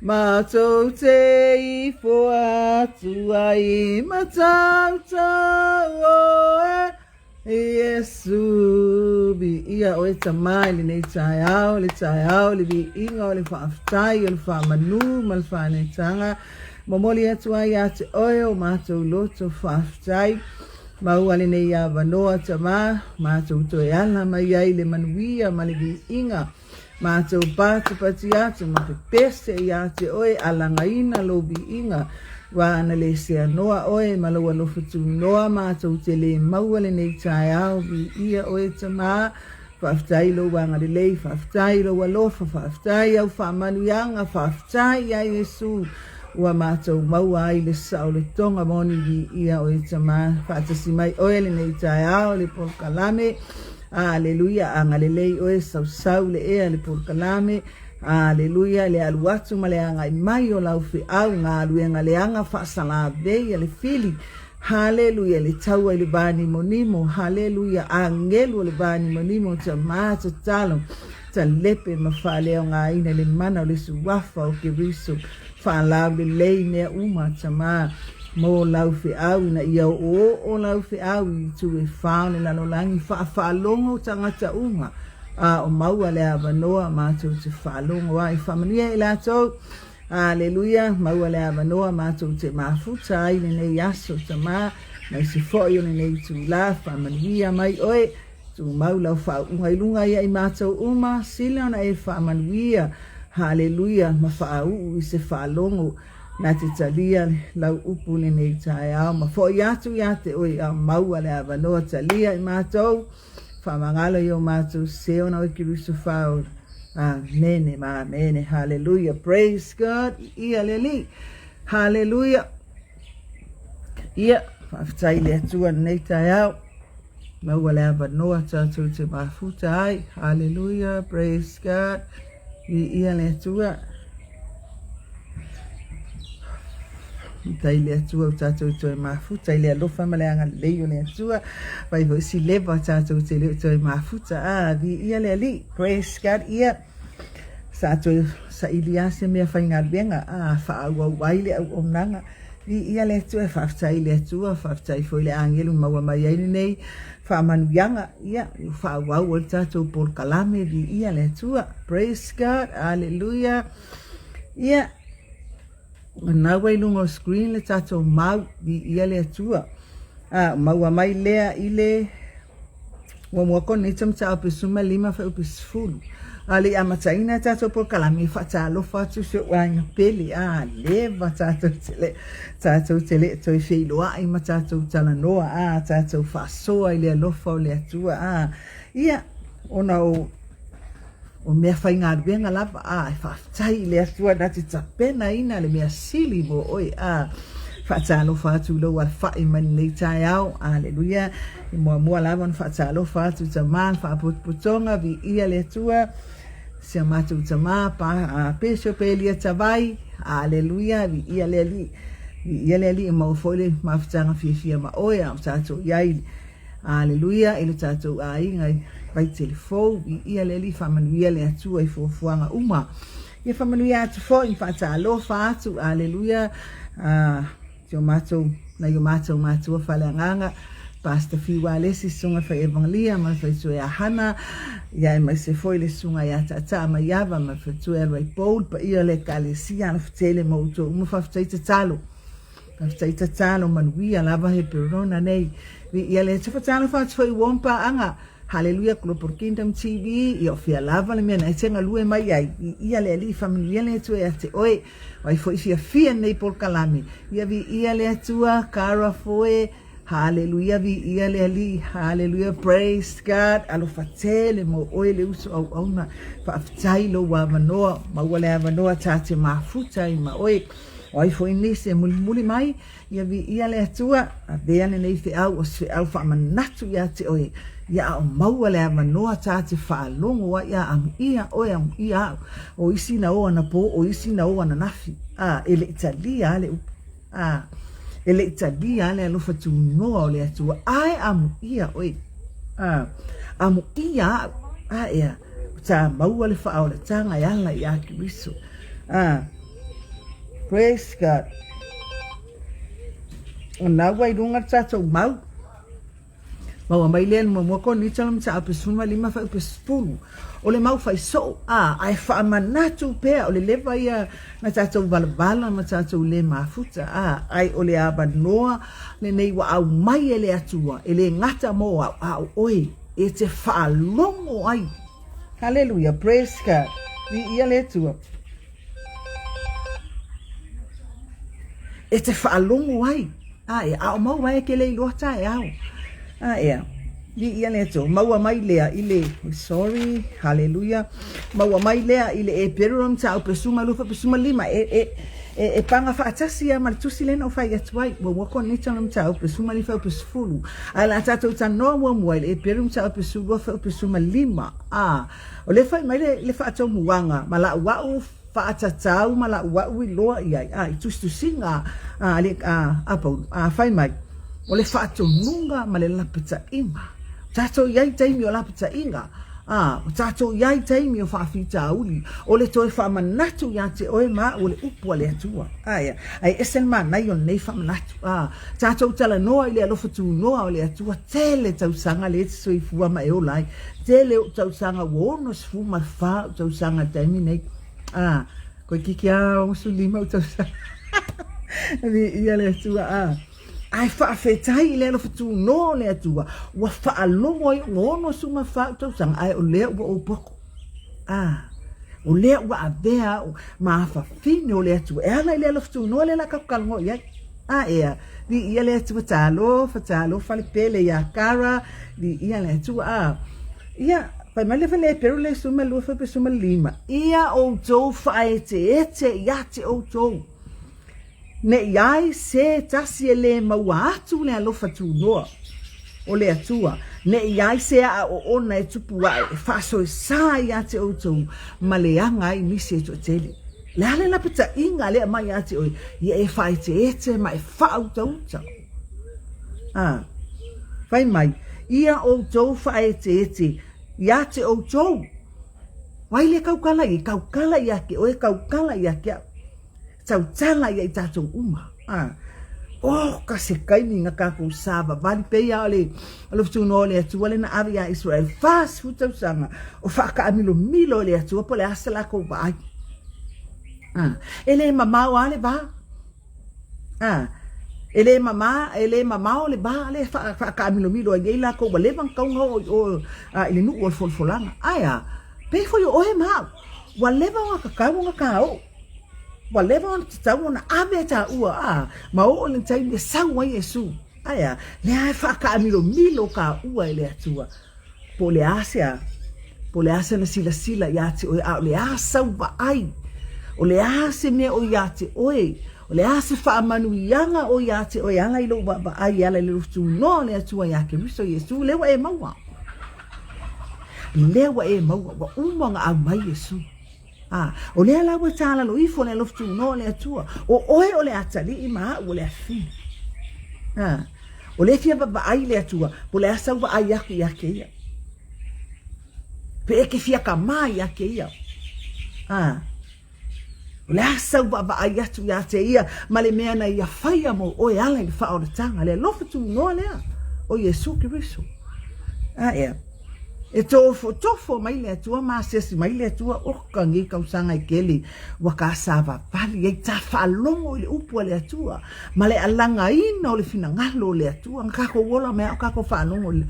Matou te ifo atu ai matautau oe Iesu viia oe Tama i lenei taeao, le taeao le viiga o le faafetai o le faamanu ma le faaneetaga. Momoli atu ai ia te oe o matou loto faafetai. Maua lenei avanoa Tama, matou toe ala mai ai le manuia ma le viiga. Matou patipati atu ma pepese ia te oe alagaina lou viiga. Ua ana le seanoa oe ma lou alofa tunoa matou te le maua lenei taeao viia oe Tama. Faafetai i lou agalelei, faafetai i lou alofa, faafetai i au faamanuiaga, faafetai ia Iesu ua matou maua ai le saolotoga moni viia oe Tama. Faatasi mai oe lenei taeao le polokalame. Aleluia, agalelei oe, sausau le ea le polokalame. Aleluia, le alu atu ma le agai mai o lau feau, galuega leaga faasalavei a le fili. Haleluia, le taua i le vanimonimo. Haleluia, agelu o le vanimonimo, tama tatalo, talepe ma faaleaogaina le mana o le suafa o Keriso. Faalaulelei mea uma, Tama, mo lau feau ina ia oooo lau feau i itu e fā o le lalolagi, faafaalogo tagata uma, a o maua le avanoa matou te faalogo ai. Faamanuia i latou, Aleluia, maua le avanoa matou te mafuta ai lenei aso, Tama, maise foi o lenei itulā, faamanuia mai oe. Tumau lau faauuga i luga ia i matou uma, sili ona e faamanuia, haleluia, ma faauu i se faalogo na te talia lau upu lenei taeao, ma foi atu ia te oe a maua le avanoa talia i matou, faamagalo i o matou sese ona oe Keriso faaola. Amene ma amene, haleluia, praise God, ia le Alii, haleluia. Ia, faafetai i le Atua lenei taeao. Maua le avanoa tatou te mafuta ai. Hallelujah, praise God. Viia le Atua. Faafetai i le Atua ua tatou toe mafuta i le alofa ma le agalelei o le Atua. Fai foi si leva tatou te le o toe mafuta. Ah, viia le Alii. Praise God. Ia, sa toe saili lava se mea faigaluega, ah, faaauau ai le auaunaga. Viia le Atua, faafetai i le Atua, faafetai foi i le agelu maua mai ai lenei faamanuiaga. Ia, ua faaauau ai le tatou polokalame, viia le Atua. Praise God, hallelujah. Ia, na ua i luga o screen le tatou mau, viia le Atua. A, maua mai lea i le Muamua Korinito mataupu 15 fuaiupu 10. A le i amataina tatou polokalame, e faatalofa atu i si ou aiga pele. A, leva tatou te le, tatou te le toe feiloai ma tatou talanoa, a, tatou faasoa i le alofa o le Atua. A, ia, ona o O mea faigaluega lava, a, e faafetai i le Atua na te tapenaina le mea sili mo oe, a, faatalofa atu i lou alafai mai lenei taeao, aleluia, e muamua lava ona faatalofa atu tama le faapotopotoga, viia le Atua, si a matou tama, pa, a, Pesio Pelia Tavai, aleluia, viia le Alii, viia le Alii, maua foi le mafutaga fiafia ma oe, a o tatou i ai Aleluia i lo tatou aiga i Vaitele Fou, viia le Alii, faamanuia le Atua i fuafuaga uma. Ia faamanuia atu foi ma faatalofa atu, aleluia, si o matou, nai o matou matua faaleagaga, Pastor Fiu Alesi, Susuga Fai Evangelia ma le faletua ia Hana, ia aemaise foi le Susuga ia Taataa Maiava ma le faletua ia Luaipou, le paia o le Ekalesia, alofa tele ma outou uma, faafetai tatalo. Faafetai tatalo manuia lava he perona nei. Viia le Atua fatalofa atu foi ua paaga. Haleluia Global Kingdom TV ia o fea lava le mea na e te galue mai ai. Viia le Alii faamanuia le Atua ia te oe. O ai foi fiafia nei polokalame. Ia viia le Atua Cara Foe. Haleluia viia le Alii. Haleluia praise God. Alofa tele mo oe le uso auauna. Faafetai lou avanoa. Maua le avanoa ta te mafuta ai ma oe. O ai foi nisi e mulimuli mai, ia viia le Atua, avea lenei feau o se feau faamanatu ia te oe, ia a o maua le avanoa ta te faalogo ai, a amuia oe, amuia au. O isi na o anapo, o isi na o ananafi. A, e le i talia a le upu. A, e le i talia a le alofa tunoa o le Atua, ae amuia oe. A, amuia au. A, ea, ta maua le faaolataga e ala ia Keriso. A, Praise God. O na ua i luga le tatou mau. Maua mai lea le muamua Korinito le mataupu 15 fuaiupu 10. O le mau faisoo, a, ae faamanatu pea o le leva ia na tatou valavala ma tatou le mafuta, a, ae o le avanoa lenei ua aumai e le Atua, e le gata mo au, a o oe e te faalogo ai. Haleluia, praise God. Viia le Atua. E te faalogo ai. A ea, a o maua e ke le iloa taeao. A ea, viia le Atua. Maua mai lea i le, sorry, haleluia. Maua mai lea i le Eperu mataupu e 12 fuaiupu 15. E, e, e, e paga faatasi ia ma le tusi lea na ou fai atu ai. Muamua Korinito mataupu e 15 fuaiupu 10. Ae o le a tatou talanoa muamua i le Eperu mataupu e 12 fuaiupu 15. A, o lea fai mai le, le faatomuaga ma lau au faatatau ma lau au iloa i ai, a, i tusitusiga a, a, a, a Paulo, a, fai mai, o le faatonuga ma le lapataiga. O tatou i ai taimi o lapataiga, a, o tatou i ai taimi o faafitauli, o le toe faamanatu ia te oe ma au o le upu a le Atua. Ae, ae ese le manaia o lenei faamanatu. A, tatou talanoa i le alofa tunoa o le Atua, tele tausaga lea e te soifua ma e ola ai. Tele ou tausaga ua 64 ou tausaga i le taimi nei. A, toeitiiti lava 65 ou tausaga. Viia le Atua, a. Ae faafetai i le alofa tunoa o le Atua, ua faalogo ai ua 64 ou tausaga, ae o lea ua ou poto. A, o lea ua avea au ma afafine o le Atua. E ala i le alofa tunoa lea la tatou talanoa i ai. A ea, viia le Atua, talofa, talofa le pele ia Kara, viia le Atua. A, ia, fai mai le fale Eperu le 12 fuaiupu 15, ia outou faaeteete ia te outou, ne i ai se tasi e le maua atu le alofa tunoa. o le Atua, ne i ai se a'a oona e tupu ae e faasoesa ia te outou ma leaga ai nisi e toatele. O le a le lapataiga lea aumai ia te oe, ia e faaeteete ma e faautauta. A, fai mai, ia outou faaeteete ia te outou. Wai le kaukala i, kaukala ia te oe, kaukala ia te au. Tautala ia i tatou uma. A, oh, ka se taimi na tatou savavali pei lava o le alofa tunoa o le Atua lea na ave ia Israel 40 tausaga o faataamilomilo e le Atua po o le a se latou vaai. A, e le mamao lava le va. A, e le mama, e le mamao le va lea e faataamilomilo ai nei latou ua leva ona tatau ona oo i o i le nuu o le folafolaga. Ae a, pei foi o oe ma au, ua leva ona tatau ona ta oo. Ua leva ona tatau ona ave taua a ma oo i le taimi e sau ai Iesu. Ae a, lea e faataamilomilo taua e le Atua. Po o le a se a, po o le a sana silasila iā te oe, a o le a sau vaai, o le a se mea o iā te oe, o le a se faamanuiaga o iā te oe e ala i lou vaavaai, e ala i le tunoa o le Atua iā Keriso Iesu, lea ua e maua. Lea ua e maua, ua uma ona aumai Iesu. A, o lea la ua tālalo ifo le alofa tunoa o le Atua, o oe o le atalii ma a'u o le afafine. A, o lea e fia vaavaai le Atua, po o le a sau vaai atu ia te ia. Pe e te fia kamā ia te ia. A, o le a sau vaavaai atu ia te ia ma le mea na ia faia mo oe ala i le faaolataga, le alofa tunoa lea o Iesu Keriso. A, ea. E tofotofo mai le Atua ma asiasi mai le Atua, oka nei tausaga e tele ua ta savavali ai, ta faalogo i le upu a le Atua ma le alagaina o le finagalo o le Atua. Na tatou ola mai a o tatou faalogo i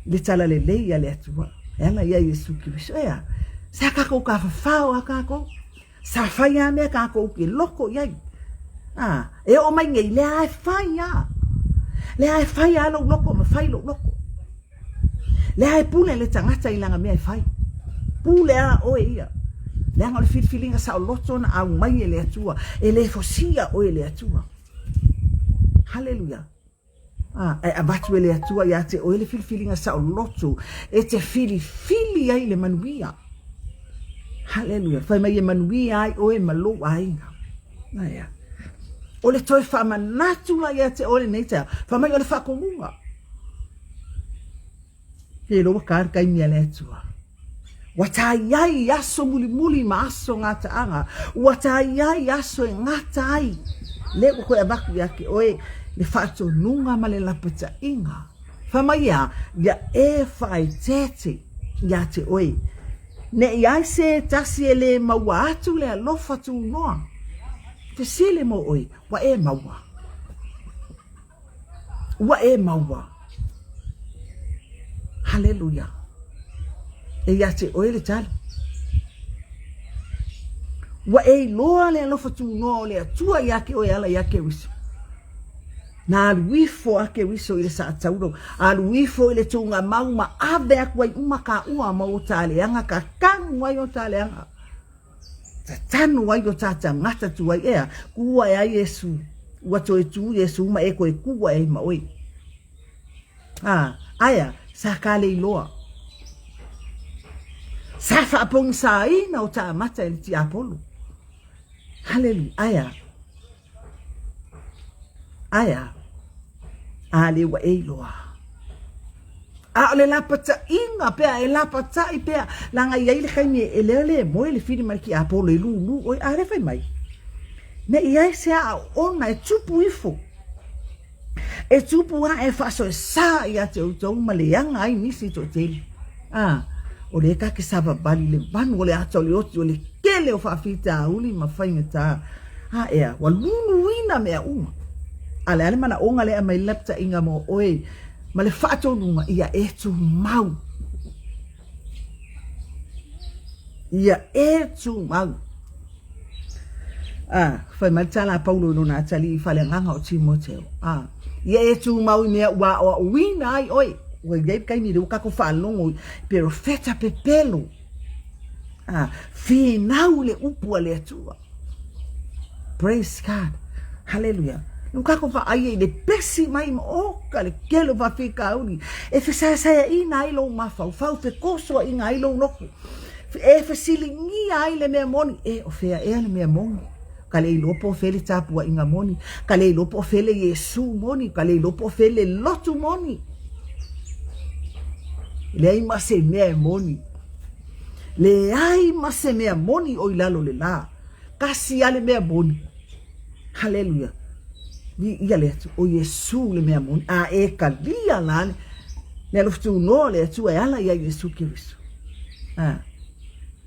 le talalelei a le Atua e ala ia Iesu Keriso. Ea, sa tatou tafafao a tatou. Sa fai a mea tatou ke loko i ai. A, e oo mai nei, lea e fai a. Lea e fai a lou loko ma fai lou loko. Lea e pule le tagata i lana mea e fai. Pule a oe ia. Leaga o le filifiliga saoloto na aumai e le Atua. E le fosia oe e le Atua. Haleluia. A, e avatu e le Atua ia te oe le filifiliga saoloto e te filifili ai le manuia. Haleluia. Fai mai e manuia ai oe ma lou aiga. Aia. O le toe faamanatu la ia te oe lenei taeao. Fai mai o le faatonuga. Ke loa ka le taimi a le Atua. Ua tai ai i aso mulimuli ma aso gataaga. Ua tai ai i aso e gata ai. Lea ua toe avatu ia te oe le faatonuga ma le lapataiga. Fai mai e a? Ia e faaeteete ia te oe. Ne i ai se tasi e le maua atu le alofa tunoa. Fesili mo oe, ua e maua? Ua e maua. Haleluia. E ia te oe le tali. Ua e iloa le alofa tunoa o le Atua ia te oe ala ia Keriso. Na alu ifo a Keriso i le saatauro, alu ifo i le tuugamau ma ave atu ai uma kaua ma o ta leaga, ka tanu ai o ta leaga. Tatanu ai o ta tagata tuai ea, ku ae ai Iesu, ua toe tu Iesu ma e koe ku ae ai ma oe. A, aea, sa ka le iloa. Sa faapogisaina o ta mata e le tiapolo. Haleluia, aea. Ae a? A lea ua e iloa. A o le lapataiga pea, e lapatai pea, leaga e i ai le taimi e lea le moe le fili ma le tiapolo e lūlū oe, a lea fai mai, ne i ai se aoaoga e tupu ifo, e tupu ae e faasoesa ia te outou ma leaga ai nisi toatele. A, o lea ta te savavali i le vanu o le ata o le oti o le tele o faafitauli ma faigata. A ea, ua luluina mea uma. A le a le manaoga lea e aumai le lapataiga mo oe ma le faatonuga, ia e tumau. Ia e tumau. A, fai mai le tala a Paulo i lona atalii i faleagaga o Timoteo. A, ia e tumau i mea ua aoaoina ai oe. Ua i ai le taimi lea ua tatou faalogo i perofeta pepelo. A, finau le upu a le Atua. Praise God. Hallelujah. Ua kākou vaai ai i le pesi mai ma oka le tele o faafitauli e fesaesaeaina ai lou mafaufau, fekosoaina ai lou loto, e fesiligia ai le mea moni, e o fea ea le mea moni? Ka le iloa po o fea le tapuaiga moni, ka le iloa po o fea le Iesu moni, ka le iloa po o fea le lotu moni. Leai ma se mea e moni. Leai ma se mea moni o i lalo o le la. Tasi lava le mea moni. Haleluia. Viia le Atua. O Iesu le mea moni. A e talia la le alofa tunoa o le Atua e ala ia Iesu Keriso. A,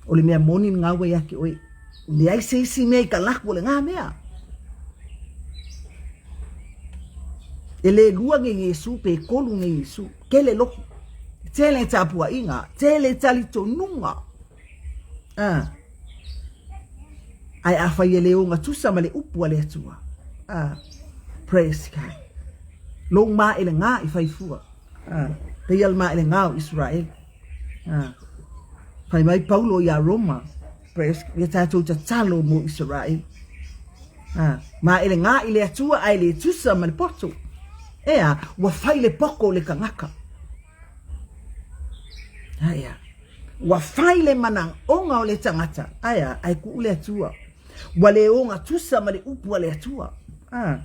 o le mea moni lena ua ia te oe. Leai se isi mea i talaatu o lena mea. E le lua nei Iesu pe tolu nei Iesu. Tele lotu. Tele tapuaiga. Tele talitonuga. A. Ae afai e le ogatusa ma le upu a le Atua. A. Praise God. Lou maelega i fai fua. A. Pei o le maelega o Iseraele. A. Fai mai Paulo iā Roma. Praise God. Ia tatou tatalo mo Iseraele. A. Maelega i le Atua ae le tusa ma le poto. Ea, ua fai le poto o le tagata. Aea. Ua fai le manaoga o le tagata. Aea, ae kuu le Atua. Ua le ogatusa ma le upu a le Atua. A.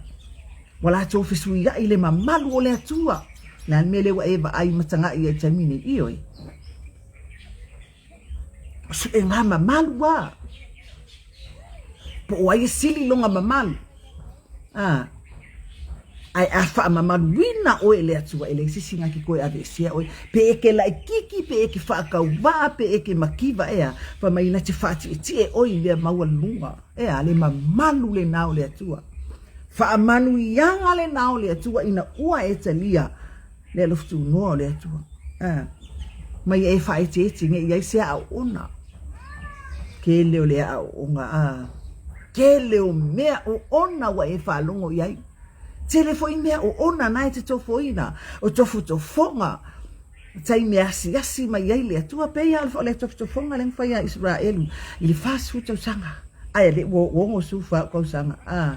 Ua latou fesuiai le mamalu o le Atua. Le a le mea lea ua e vaai ma tagai ai i taimi nei? Ioe. O suega mamalu a. Po o ai e sili lona mamalu. A. Ae a faamamaluina oe e le Atua, e leai se isi na te toe aveesea oe. Pe e te laititi, pe e te faatauvaa, pe e te mativa, ea, fai mai na te faatietie oe i mea maualuluga. Ea, le mamalu lena o le Atua. Faamanuiaga lena o le Atua ina ua e talia le alofa tunoa o le Atua. A, mai e faaeteete ne i ai se aoaoga. Tele o le aoaoga, a, tele o mea oona ua e faalogo i ai. Tele foi mea oona na e te tofoina, o tofotofoga, taimi e asiasi mai ai le Atua, pei lava o le tofotofoga lea na fai ia Isaraelu i le 40 tausaga. Ae le ua 64 tausaga, a,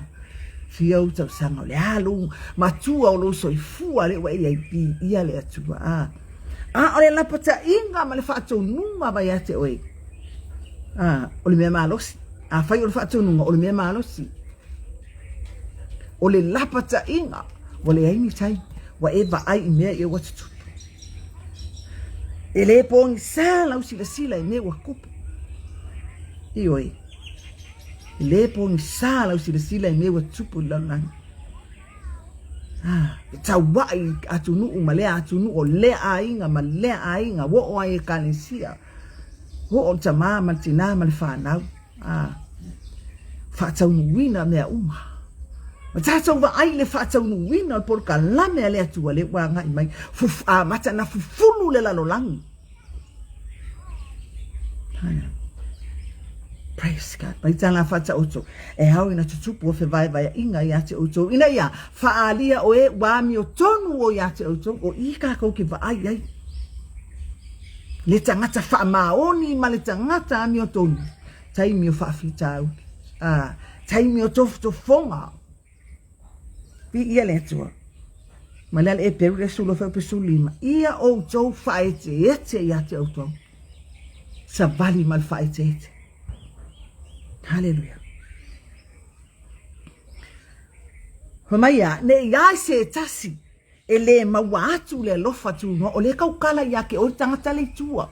fia ou tausaga, o le a lou matua o lou soifua lea ua e i ai, viia le Atua, a. A o le lapataiga ma le faatonuga mai ia te oe, a, o le mea malosi. Afai o le faatonuga, o le mea malosi. O le lapataiga, ua leai ni taimi, ua e vaai i mea ia ua tutupu. E le pogisa lau silasila i mea ua tupu. Ioe, e le pogisa lau silasila i mea ua tutupu i le lalolagi. Ah, e tauai atunuu ma lea atunuu, o lea aiga ma lea aiga, ua oo ai ekalesia, ua oo le tamā ma le tinā ma le fanau. Ah, faataunuuina mea uma. Ma tatou vaai i le faataunuuina o le polokalame a le Atua lea ua agai mai, fuf, amata na fufulu le lalolagi. Praise God. Mai tala faataoto e ao ina tutupu o fevaevaeaiga ia te outou. Ina ia faaalia o e ua amiotonu o ia te outou, o i kākou ke vaai ai. Le tagata faamaoni ma le tagata amiotonu, taimi o faafitauli, a, taimi o tofotofoga. Viia le Atua. Ma le ale e peru le sulu fai pe 15. Ia outou faaeteete ia te outou. Savali ma le faaeteete. Haleluia. Fai mai ia, ne i ai se tasi E le maua atu le alofa tunoa, o lea e tautala ia te oe le tagata le i tua.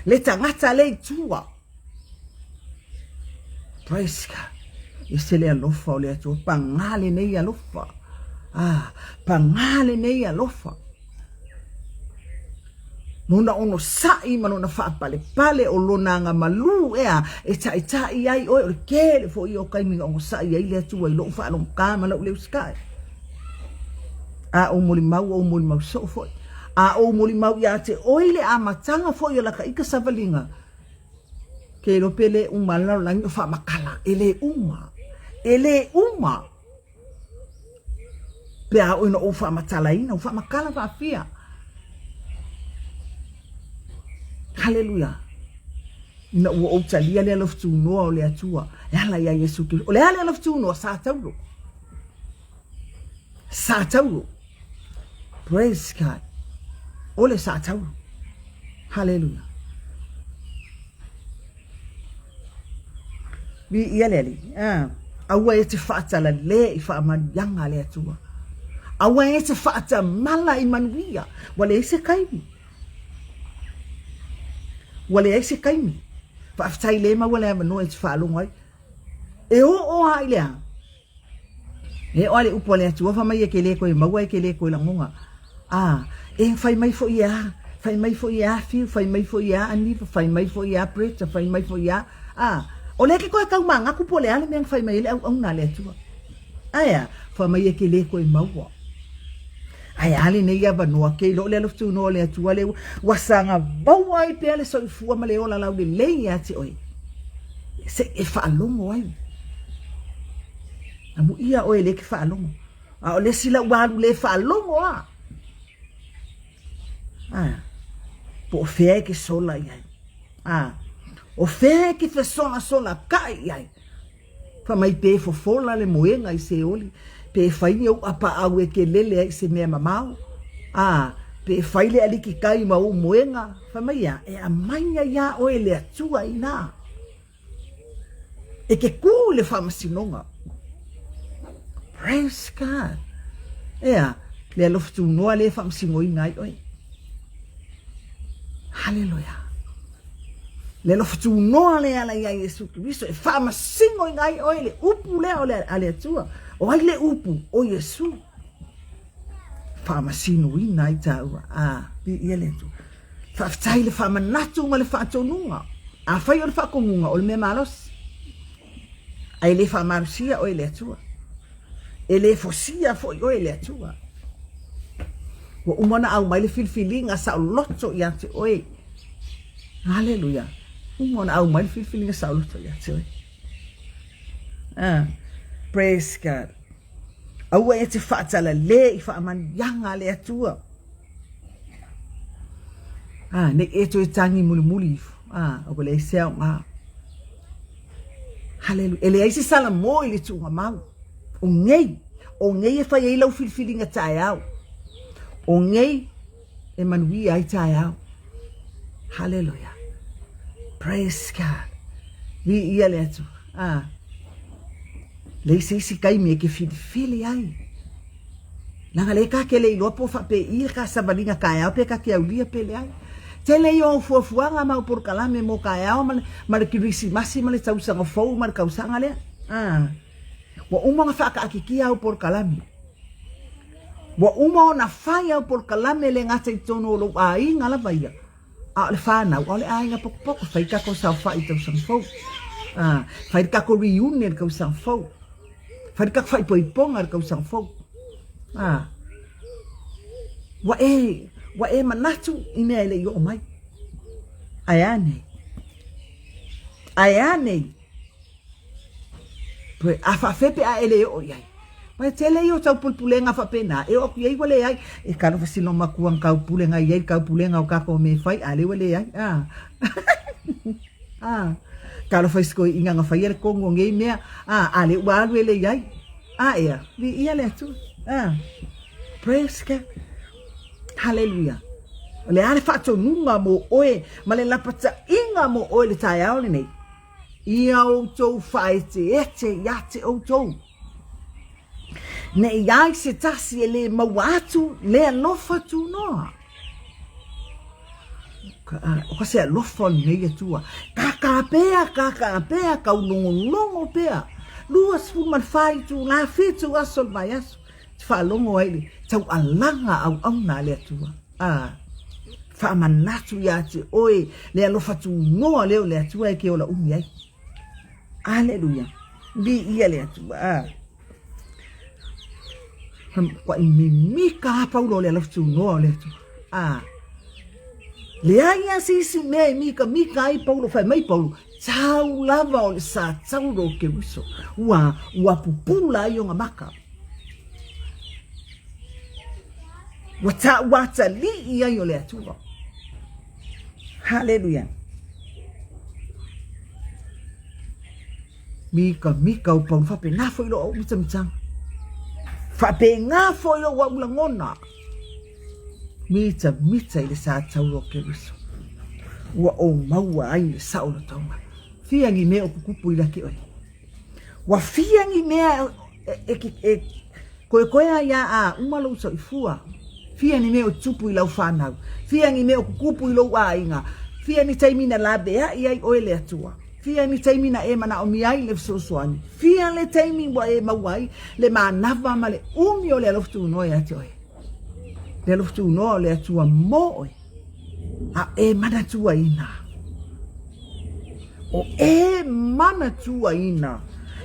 Le tagata le i tua. Praise God. Ese le alofa o le Atua. Pagā lenei alofa. Ah, pagā lenei alofa. Lona onosai ma lona faapalepale, o lona agamalu ea e taitai ai oe, o le tele foi ia o taimi na onosai ai le Atua i lou faalogotā ma lou le usitai. A ou molimau, ua ou molimau soo foi. A ou molimau ia te oe i le amataga foi o laka ika savaliga, ke iloa pe le uma le lalolagi o faamatala, e le uma, e le uma. Pe a oo ina ou faamatalaina, ua faamatala faafia. Haleluia. Ina ua ou talia le alofa tunoa o le Atua e ala iā Iesu Keriso. O le a le alofa tunoa? Sa taulo. Sa taulo. Praise God. O le sa taulo. Hallelujah. Viia le Alii. Ah. Aua e te faatalale i faamanuiaga a le Atua. Aua e te faatamala i manuia. Ua leai se taimi. Ua leai se taimi. Faafetai le maua le avanoa e te faalogo ai. E oo lava i le a? E oo lava i le upu a le Atua fai mai e ke le koe maua e ke le koe lagona. A, e fai mai foi e a, fai mai foi e a Fiu, fai mai foi e a Aniva, fai mai foi e a Bretta, fai mai foi e a, a, o lea ke koe tau manatu po o le a le mea na fai mai ai le auauna a le Atua. Ae a, fai mai e ke le koe maua. Ae a lenei avanoa ke iloa o le alofa tunoa o le Atua lea ua saga maua ai pea le soifua ma le ola laulelei ia te oe, se i e faalogo ai. Amuia oe lea e ke faalogo. A o le isi la ua alu le faalogo a. A, po o fea e ke sola i ai. A, o fea e ke fesolasola kai i ai. Fai mai pe fofola le moega i Seoli, pe fai ni ou apaau e ke lele ai i se mea mamao, a, pe fai le alikikai ma ou moega, fai mai a, e aumai iā oe le Atua inā. E ke kū i le faamasinoga. Praise God. Ea, le alofa tunoa lea e faamasinoina ai oe. Haleluia. Le alofa tunoa lea ala ia Iesu Keriso e faamasinoina ai oe le upu lea o le a le Atua. O ai le upu? O Iesu. Faamasinoina ai tāua. A, viia le Atua. Faafetai le faamanatu ma le faatonuga. Afai o le faatonuga, o le mea malosi. Ae le faamalosia oe e le Atua. E le fosia foi oe e le Atua. Ua uma ona aumai le filifiliga saoloto ia te oe. Haleluia. Uma ona aumai le filifiliga saoloto ia te oe. Ah, praise God. Aua e te faatalale i faamanuiaga a le Atua. Ah, nei e toe tagi mulimuli ifo. Ah, ua leai se aoga. Haleluia. E leai se salamo i le tuugamau. O nei, o nei e fai ai lau filifiliga taeao. O nei e manuia ai taeao. Haleluia. Praise God. Viia le Atua. Ah. Leai se isi taimi e ke filifili ai. Leaga lea ka ke le iloa po o faapei le ka savaliga taeao pe ka ke aulia pe leai. Tele ia o fuafuaga ma au polokalame mo taeao ma le, ma le Kerisimasi ma le tausaga fou ma le tausaga lea. Ah. Ua uma ona faataatitia au polokalame. Ua uma ona fai au polokalame le gata i totonu o lou aiga lava ia. A o le whānau, a o le āinga pokopoko, whai kako saofai i tausaga fou. Ah, whai le kako reunion i tausaga fou. Whai le kako whaipoiponga i tausaga fou. Ah, ua e, ua e manatu i mea e le i oo mai. Ae a nei? Ae a nei? A faafea pe a e le oo i ai? Mai tele ia o taupulepulega faapena, e oo atu i ai ua leai. E talofa sina o matua na taupulega i ai le taupulega o tatou mea e fai, a lea ua leai. A. A. Talofa i si toeaina na faia le tonu o nei mea, a, a lea ua alu e le i ai. A ea, viia le Atua. A. Praise God. Haleluia. O le a le faatonuga mo oe ma le lapataiga mo oe i le taeao lenei? Ia outou faaeteete ia te outou. Ne i ai se tasi e lē maua atu le alofa tunoa. O ka se alofa o lenei Atua. Kākā pea, kākā pea, kaulogologo pea. 24 itulā, 7 aso o le vaiaso. Te faalogo ai i le taualaga auauna a le Atua. Ā, faamanatu iā te oe le alofa tunoa lea o le Atua e ke ola umi ai. Aleluia. Viia le Atua. Ā. Matuai mimika lava Paulo o le alofa tunoa o le Atua. Ā. Leai lava se isi mea e mikamika ai Paulo, fai mai Paulo, tau lava o le sa tauro o Keriso, ua, ua pupula ai ona maka. Ua taua atalii ai o le Atua. Haleluia. Mikamika o Paulo, faapena foi lou au mitamitaga. Faapena foi lou au lagona. Mitamita i le sa taua o Keriso. Ua ou maua ai le saolotauga. Fia ni mea o kukupu i laki oe. Ua fia ni mea e, e, e koekoe ai ia a uma lou soifua. Fia ni mea o tupu i lau whanau. Fia ni mea o kukupu i lou aiga. Fia ni taimi na laveai ai oe le Atua. Fia ni taimi na e manaomia ai le fesoasoani. Fia le taimi ua e maua ai le manava ma le umi o le alofa tunoa ia te oe. Le alofa tunoa o le Atua mo oe. A e manatuaina. O e manatuaina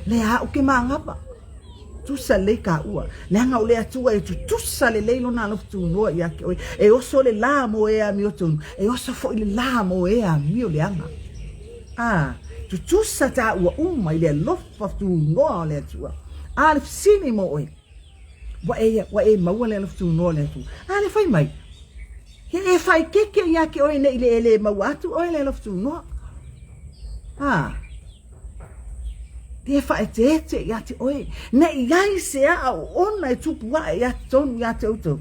le a o ke magava. Tusa lelei kāua. Leaga o le Atua e tutusa lelei lona alofa tunoa ia te oe. E oso le lā mo e amiotonu, e oso foi le lā mo e amio leaga. A, tutusa tāua uma i le alofa tunoa o le Atua. A le fesili mo oe, ua e, ua e maua le alofa tunoa o le Atua? A le fai mai, he e faaeteete ia te oe nei le e le maua atu oe le alofa tunoa. A, E faaeteete ia te oe, ne i ai se aa o ona e tupu ae ia totonu ia te outou,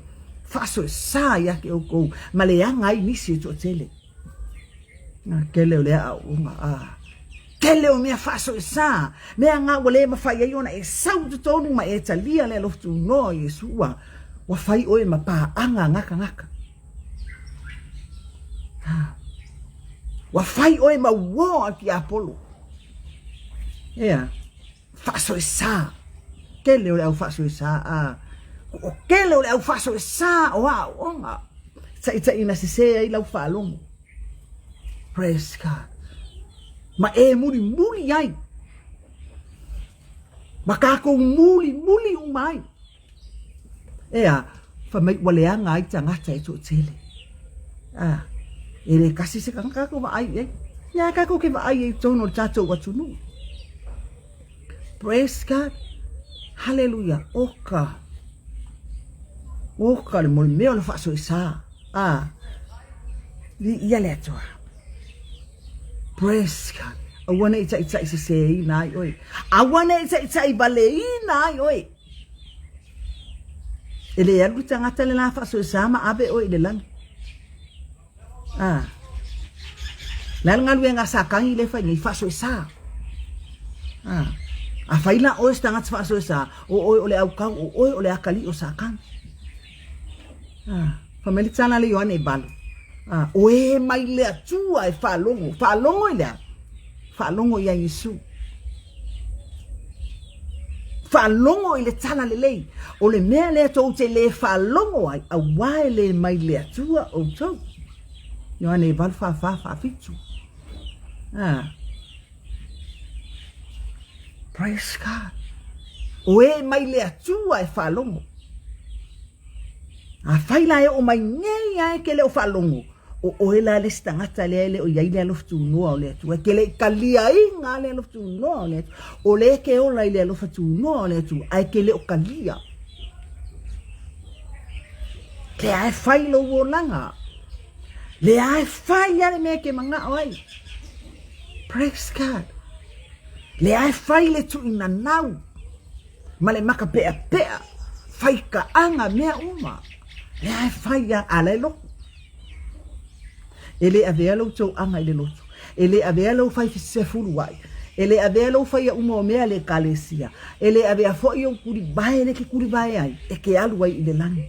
faasoesa ia te outou, ma leaga ai nisi e toatele. Na tele o le aaoaoga, a tele o mea faasoesa, mea nga ua le mafai ai ona e sau i totonu ma e talia le alofa tunoa o Iesu, ua, ua fai oe ma paaga gagagata. Ua fai oe ma uō a tiapolo. Ea, faasoesa. Tele o le au faasoesa a. O tele o le au faasoesa o aoaoga. Taitaiina sese ai lau faalogo. Praise God. Ma e mulimuli ai. Ma kākou mulimuli uma ai. Ea, fai mai ua leaga ai tagata e toatele. A, e le kasi se tagata kākou vaai i ai. Ia kākou ke vaai ai i totonu o le tātou atunuu. Praise God. Hallelujah. Oka. Oka le mo le mea o le faasoesa. A, li ia le Atua. Praise God. Aua ne i taʻitaʻi seseina ai oe. Aua ne i taʻitaʻi valeina ai oe. E le alu le tagata le la faasoesa ma ave oe i le lagi. Ah. Le a le galuega a Satani lea e fai nei, faasoesa. Ah. Afai la oe se tagata faasoesa, o oe o le aukau, o oe o le akalii o Satani. Ah. Fai mai le tala a le Ioane e valu. Ah. O e mai le Atua e faalogo. Faalogo i le a? Faalogo ia Iesu. Faalogo i le tala lelei. O le mea lea tou te le faalogo ai, auā e le mai le Atua outou. Ioane 8, 44, 47. Ah. Praise God. O e mai le Atua e faalogo. Afai la e oo mai nei a e ke le o faalogo, o oe la le isi tagata lea e le o i ai le alofa tunoa o le Atua, e ke le i kaliaina le alofa tunoa o le Atua, o lea e ke ola i le alofa tunoa o le Atua, ae ke le o kalia. Lea e fai lou olaga. Lea e fai a le mea ke manao ai. Praise God. Lea e fai le tuinanau. Ma le maka peapea, fai kaaga, mea uma. Lea e fai a, a la e lotu. E le avea lou tou aga i le lotu. E le avea lou fai sefuluai. E le avea lou faia uma o mea a le Ekalesia. E le avea foi ou tulivae le ke tulivae ai, e ke alu ai i le lagi.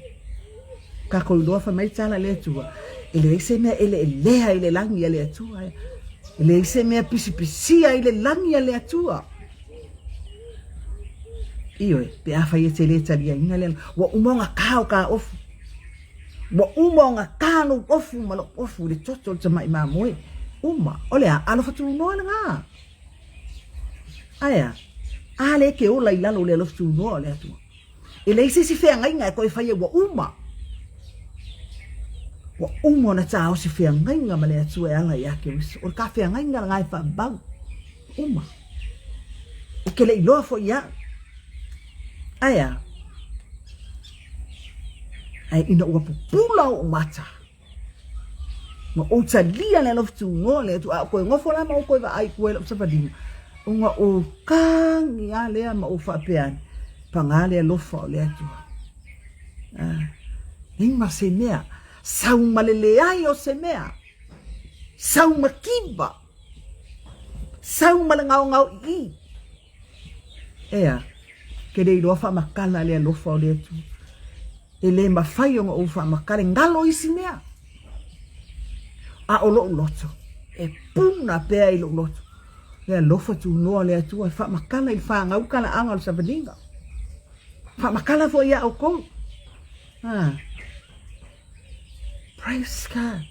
Kakou iloa fai mai tala le Atua, e leai se mea eleelea i le lagi a le Atua. E leai se mea pisipisia i le lagi a le Atua. Ioe, pe afai e te le taliaina le ua uma ona kā o kā ofu. Ua uma ona kā lou ofu ma lou ofu i le toto o le tamai mamoe. Uma, o le a, alofa tunoa lena. Ae a, a le ke ola i lalo o le alofa tunoa o le Atua. E leai se isi feagaiga e toe faia ua uma. Ua uma ona taosi feagaiga ma le Atua e ala ia Keriso. O le ka feagaiga lena e faavavau. Uma. Ou te le i iloa foi ia au. Ae a? Ae ina ua pupula ou mata, ma ou talia le alofa tunoa le Atua, a ou toe nofo la ma ou toe vaai i tua i lau savaliga, Ona ou tagi lava lea ma ou faapea ane, paga le alofa o le Atua. Ah, leai ma se mea, sau ma le leai o se mea, sau ma kiva, sau ma le gaogaoi'i. Ea, ke le iloa faamatala le alofa o le Atua. E le mafai ona ou faamatala, e galo isi mea. A o lou loto, e puna pea i lou loto. Le alofa tunoa o le Atua e faamatala i le fanau talaaga o le savaliga. Faamatala foi ia outou. Ah. Praise God.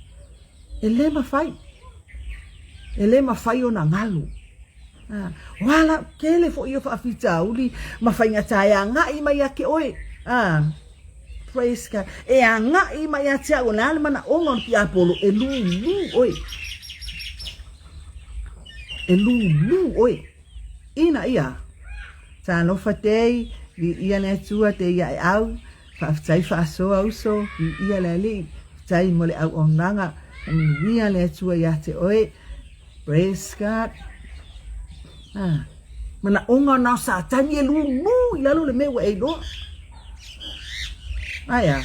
E le mafai. E le mafai ona galo. Ah. O a la tele foi o faafitauli ma faigata e agai mai ia te oe. Ah. Praise God. E agai mai ia te au, o le a le manaoga o le tiapolo, e lūlū oe. E lūlū oe. Ina ia, talofa tei, viia le Atua te ia e au, faafetai faasoa uso, viia le Alii, faafetai mo le auaunaga, faamanuia le Atua ia te oe. Praise God. Ah. Manaoga na o Satani e lūlū i lalo le mea ua e iloa. Ae a,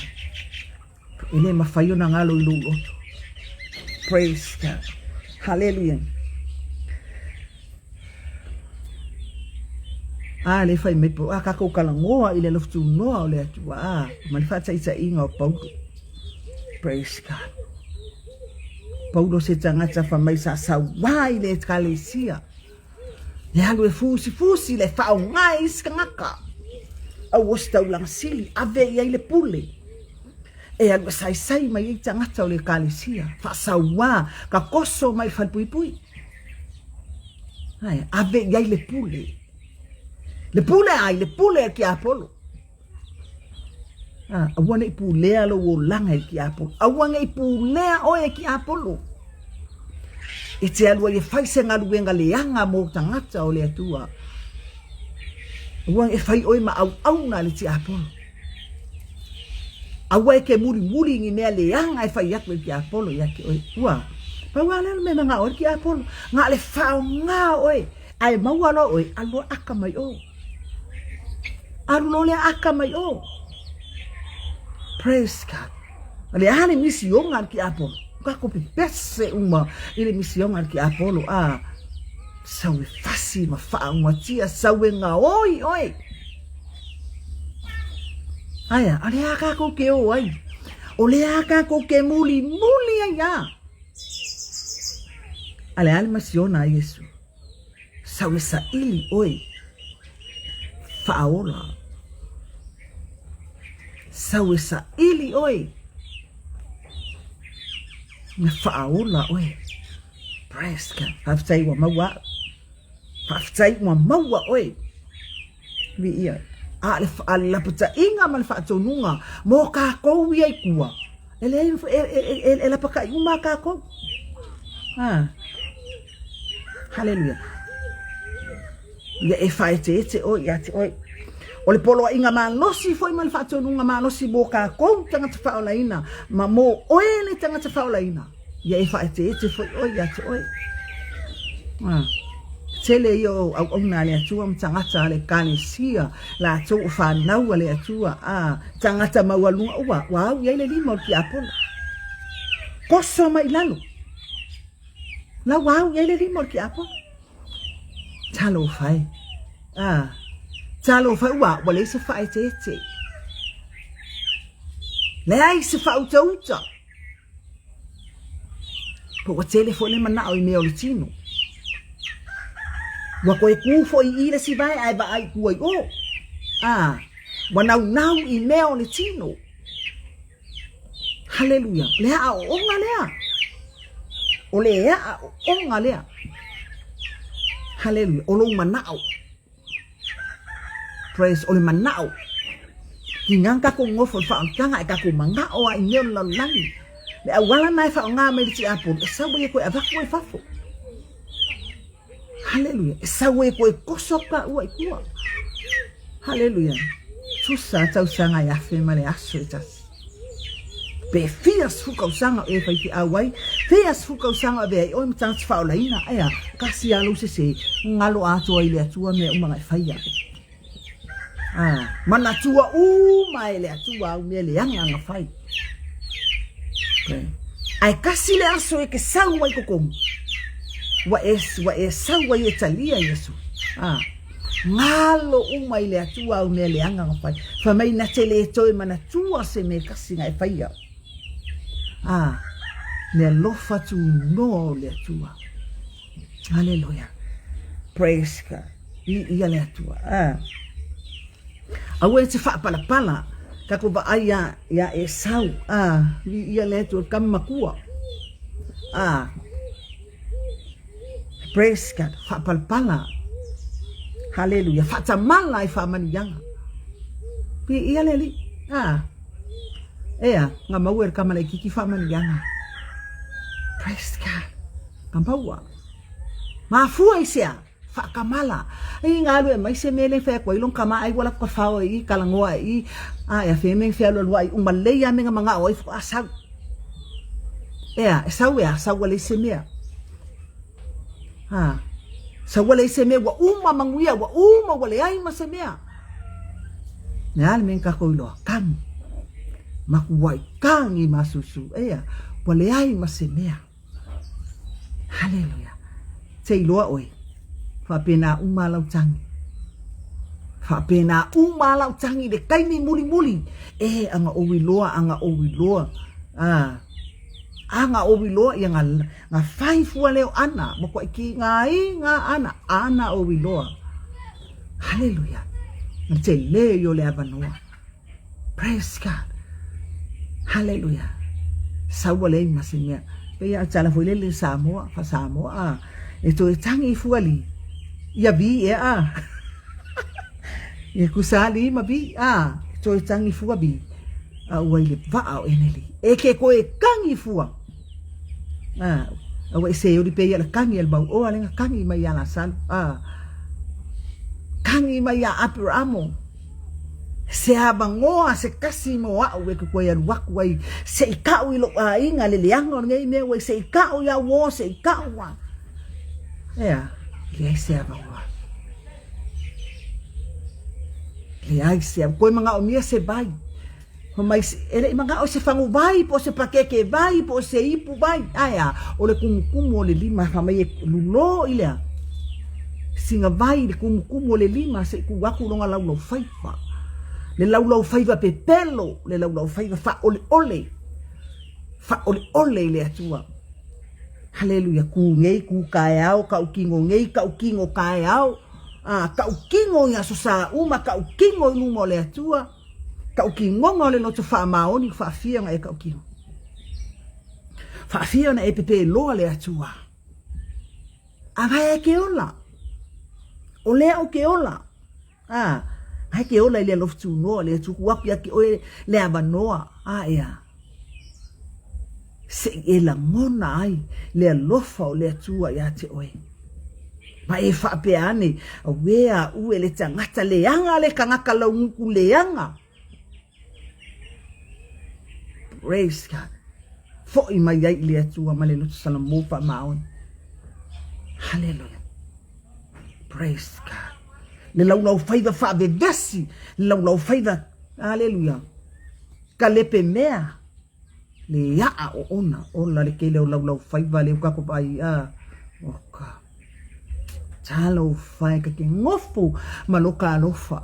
e le mafai ona galo i lou loto. Praise God. Hallelujah. A le fai mai po, a kākou talanoa i le alofa tunoa o le Atua, a, ma le faataitaiga o Paulo. Praise God. Paulo se tagata fai mai sa sauā i le ekalesia. E alu e fusifusi le faaaoga e isi tagata. Aua se taulaga sili, ave i ai le pule. E alu e saisai mai ai tagata o le ekalesia, faasauā, tatoso mai i le falepuipui. Ae, ave i ai le pule. Le pule ai, le pule a le tiapolo. Ah, aua ne i pulea lou olaga e le tiapolo. Aua ne i pulea oe e tiapolo. E te alu ai e fai se galuega leaga mo tagata o le Atua. Aua e fai oe ma auauna a le tiapolo. Aua e ke mulimuli ni mea leaga e fai atu e le tiapolo ia te oe. Ua, pau lava lea o le mea e manao ai le tiapolo. Na o le faaaoga oe Ae maua loa oe, alu loa aka mai o. Alu loa lea aka mai o. Praise God. O le a le misioga a le tiapolo? Kako pepese uma i le misioga a le tiapolo. A, sau e fasi ma faaugatia, sau e gaoi oe. Aia, o le a kākou ke o ai? O le a kākou ke muli muli ai a? A le a le masiona a Iesu? Sau e saili oe, faaola. Sau e saili oe, na faaola oe. Praise God. Faafetai ua maua au. Faafetai ua maua oe. Viia. A le, a le lapataiga ma le faatonuga mo kākou ia i tua, e leai, e, e, e, e lapatai uma a kākou. Ah. Haleluia. Ia e faaeteete oe ia te oe. O le poloaiga malosi foi ma le faatonuga malosi mo kākou tagata faaolaina, ma mo oe le tagata faaolaina. Ia e faaeteete foi oe ia te oe. Ah. Tele ia o auauna a le Atua ma tagata a le Ekalesia, latou o fanau a le Atua, a tagata maualuga, ua, ua au i ai le lima o le tiapolo. Koso mai i lalo. La ua au i ai le lima o le tiapolo. Talofa e. Ah. Talofa e, ua, ua leai se faaeteete. Leai se faautauta. Po ua tele foi le manao i mea o le tino. Ua toe kū foi i i le isi vae ae vaai i tua i o. A, ua naunau i mea o le tino. Haleluia. O le aoaoga lea. O le aoaoga lea. Haleluia. O lou manao. Praise, o le manao. Tiga tatou nofo i le faaolataga ae tatou manao lava i mea o le lalolagi. Le auala lena e faaaoga mai le tiapolo, e sau ai e toe avatu ai i fafo. Haleluia. E sau ai e toe toso atu taua i tua. Haleluia. Tusa tausaga e afe ma le aso e tasi. Pe fia sefulu tausaga o e faifeau ai, fia sefulu tausaga o avea ai oe ma tagata faaolaina, ae a? Tasi lava lou sese, galo atoa i le Atua mea uma na e faia. A, manatua uma e le Atua au mea leaga na fai. Okay. Ae kasi le aso e te sau ai totonu, ua e, ua e sau ai e talia Iesu. A, galo uma i le Atua au mea leaga na fai. Fai mai na te le toe manatua se mea kasi na e faia. A, le alofa tunoa o le Atua. Haleluia. Praise God. Viia le Atua. Ah. Aua e te faapalapala tatou vaai ia, ia Esau. Ah, viia le Atua, kama matua. Ah. Praise God. Faapalapala. Haleluia. Faatamala i faamanuiaga. Viia le Alii. Ah. Ea, nga maua e le kama laitiiti faamanuiaga. Praise God. Ka maua. Mafua i sea? Faakamala. Ai galue mai se mea le fai atu ai lon kama ai ua latou tafao ai i talanoa ai i a e afea me fealualuai uma lelei a me na manao ai faatoa sau. Ea, e sau ea, sau ua leai se mea. Ha. Sau ua leai se mea, ua uma manuia, ua uma ua leai ma se mea. Le a le mea na tatou iloa? Kagi. Makuai kagi masusu. Ea, ua leai ma se mea. Haleluia. Se iloa oe, faapena uma lau tagi. Faapena uma lau tagi le taimi mulimuli. E, anga ou iloa, anga ou iloa. Ah, anga ou iloa ia nga, nga fai fua leo ana, mo koe ki ngā i ngā ana, ana ou iloa. Haleluia. Na te le i o le avanoa. Praise God. Hallelujah. Saua leai ma se mea. Pei a tala foi lele Samoa, fa Samoa a. E toe tangi i fuali. Ia vi e a. Ia kusali ma vi a. E toe tangi fua vi. A ua i le vaa o Eneli. E ke koe tangi fua. A, a ua i se ori pei ala tangi al mau oa lenga tangi mai ala salu. A, tangi mai a Aperamo. Se avanoa se tasi mo a'u e toe alu aku ai se i ka'u i lo'u aiga le leaga o lenei mea ua i se i ka'u iā uō se i ka'u a ea leai se avanoa leai se toe manaomia se vai Fai mai, e le i manao i se fagu vai, po o se pakeke vai, po o se ipu vai, ae a, o le kumukumu o le lima, fai mai e lulō i lea sina vai i le kumukumu o le lima se i kū aku lona laulaufaiva. Le laulaufaiva pepelo, le laulaufaiva faaʻoleʻole, faaʻoleʻole i le Atua. Haleluia, kū nei, kū kaeao, kaʻu kino nei, kaʻu kino kaeao, a, kaʻu kino i aso sa uma, kaʻu kino i luma o le Atua. Kaʻu kinoga o le loto faamaoni ua faafia ona e kaʻu kino. Faafia ona e pepe loa le Atua. A gae ke ola. O lea o ke ola. A, gae ke ola i le alofa tunoa le Atua ku aku ia ke oe le avanoa. A ea. Se i e lagona ai le alofa o le Atua ia te oe. Ma e faapea ane, Auē a ue le tagata leaga le kanaka launuku leaga. Praise God. Foʻi mai ai i le Atua ma le loto salamo faamaoni. Hallelujah. Praise God. Le laulaufaiva faavevesi, le laulaufaiva, hallelujah. Kalepe mea. Le aʻa oona, ola le tele o laulaufaiva le uka ko vai a o ka talofa e ka ke ngofu ma loka alofa.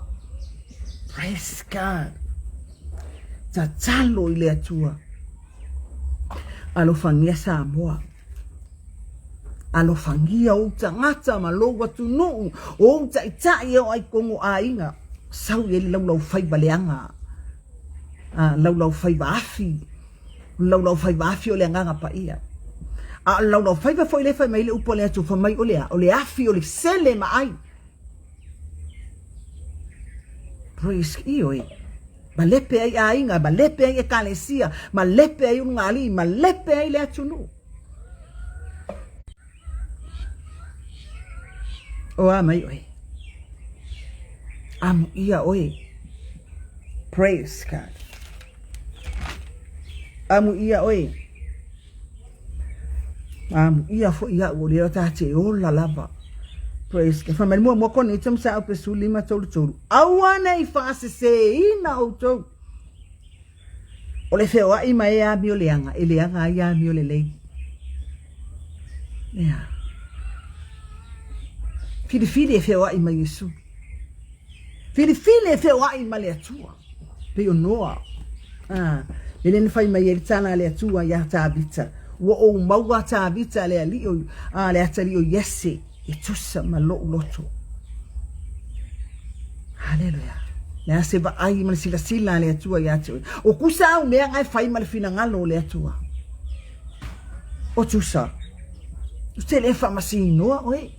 Praise God. Tatalo i le Atua. Alofagia Samoa. Alofagia ou tagata ma lou atunuu, o ou ta'ita'i e o ai kogo aiga. Sau i ai le laulaufaiva leaga. A, laulaufaiva afi. O le laulaufaiva afi o le Agaga Paia. A o le laulaufaiva foi lea e fai mai le upu a le Atua, fai mai o le a? O le afi o le sele ma ai. Praise, ioe. Malepe ai aiga, malepe ai ekalesia, malepe ai ulugalii, malepe ai le atunuu. O a mai oe. Amuia oe. Praise God. Amuia oe. Amuia foi au o lea ta te ola lava. Praise God. Fai mai le muamua Korinito mataupu 15 33. Aua ne i faaseseina outou. O le feoai ma e amio leaga, e leaga ai amio lelei. Ea. Filifili e feoai ma Iesu. Filifili e feoai ma le Atua. Pei o Noa. Ah, le le na fai mai ai le tala a le Atua iā Tavita. Ua ou maua Tavita le alii o, ah, le atalii o Iese e tusa ma lou loto. Haleluia. Le a se vaai ma le silasila a le Atua iā te oe. O kusa au mea nga e fai ma le finagalo o le Atua. O tusa. O te le faamasinoa oe.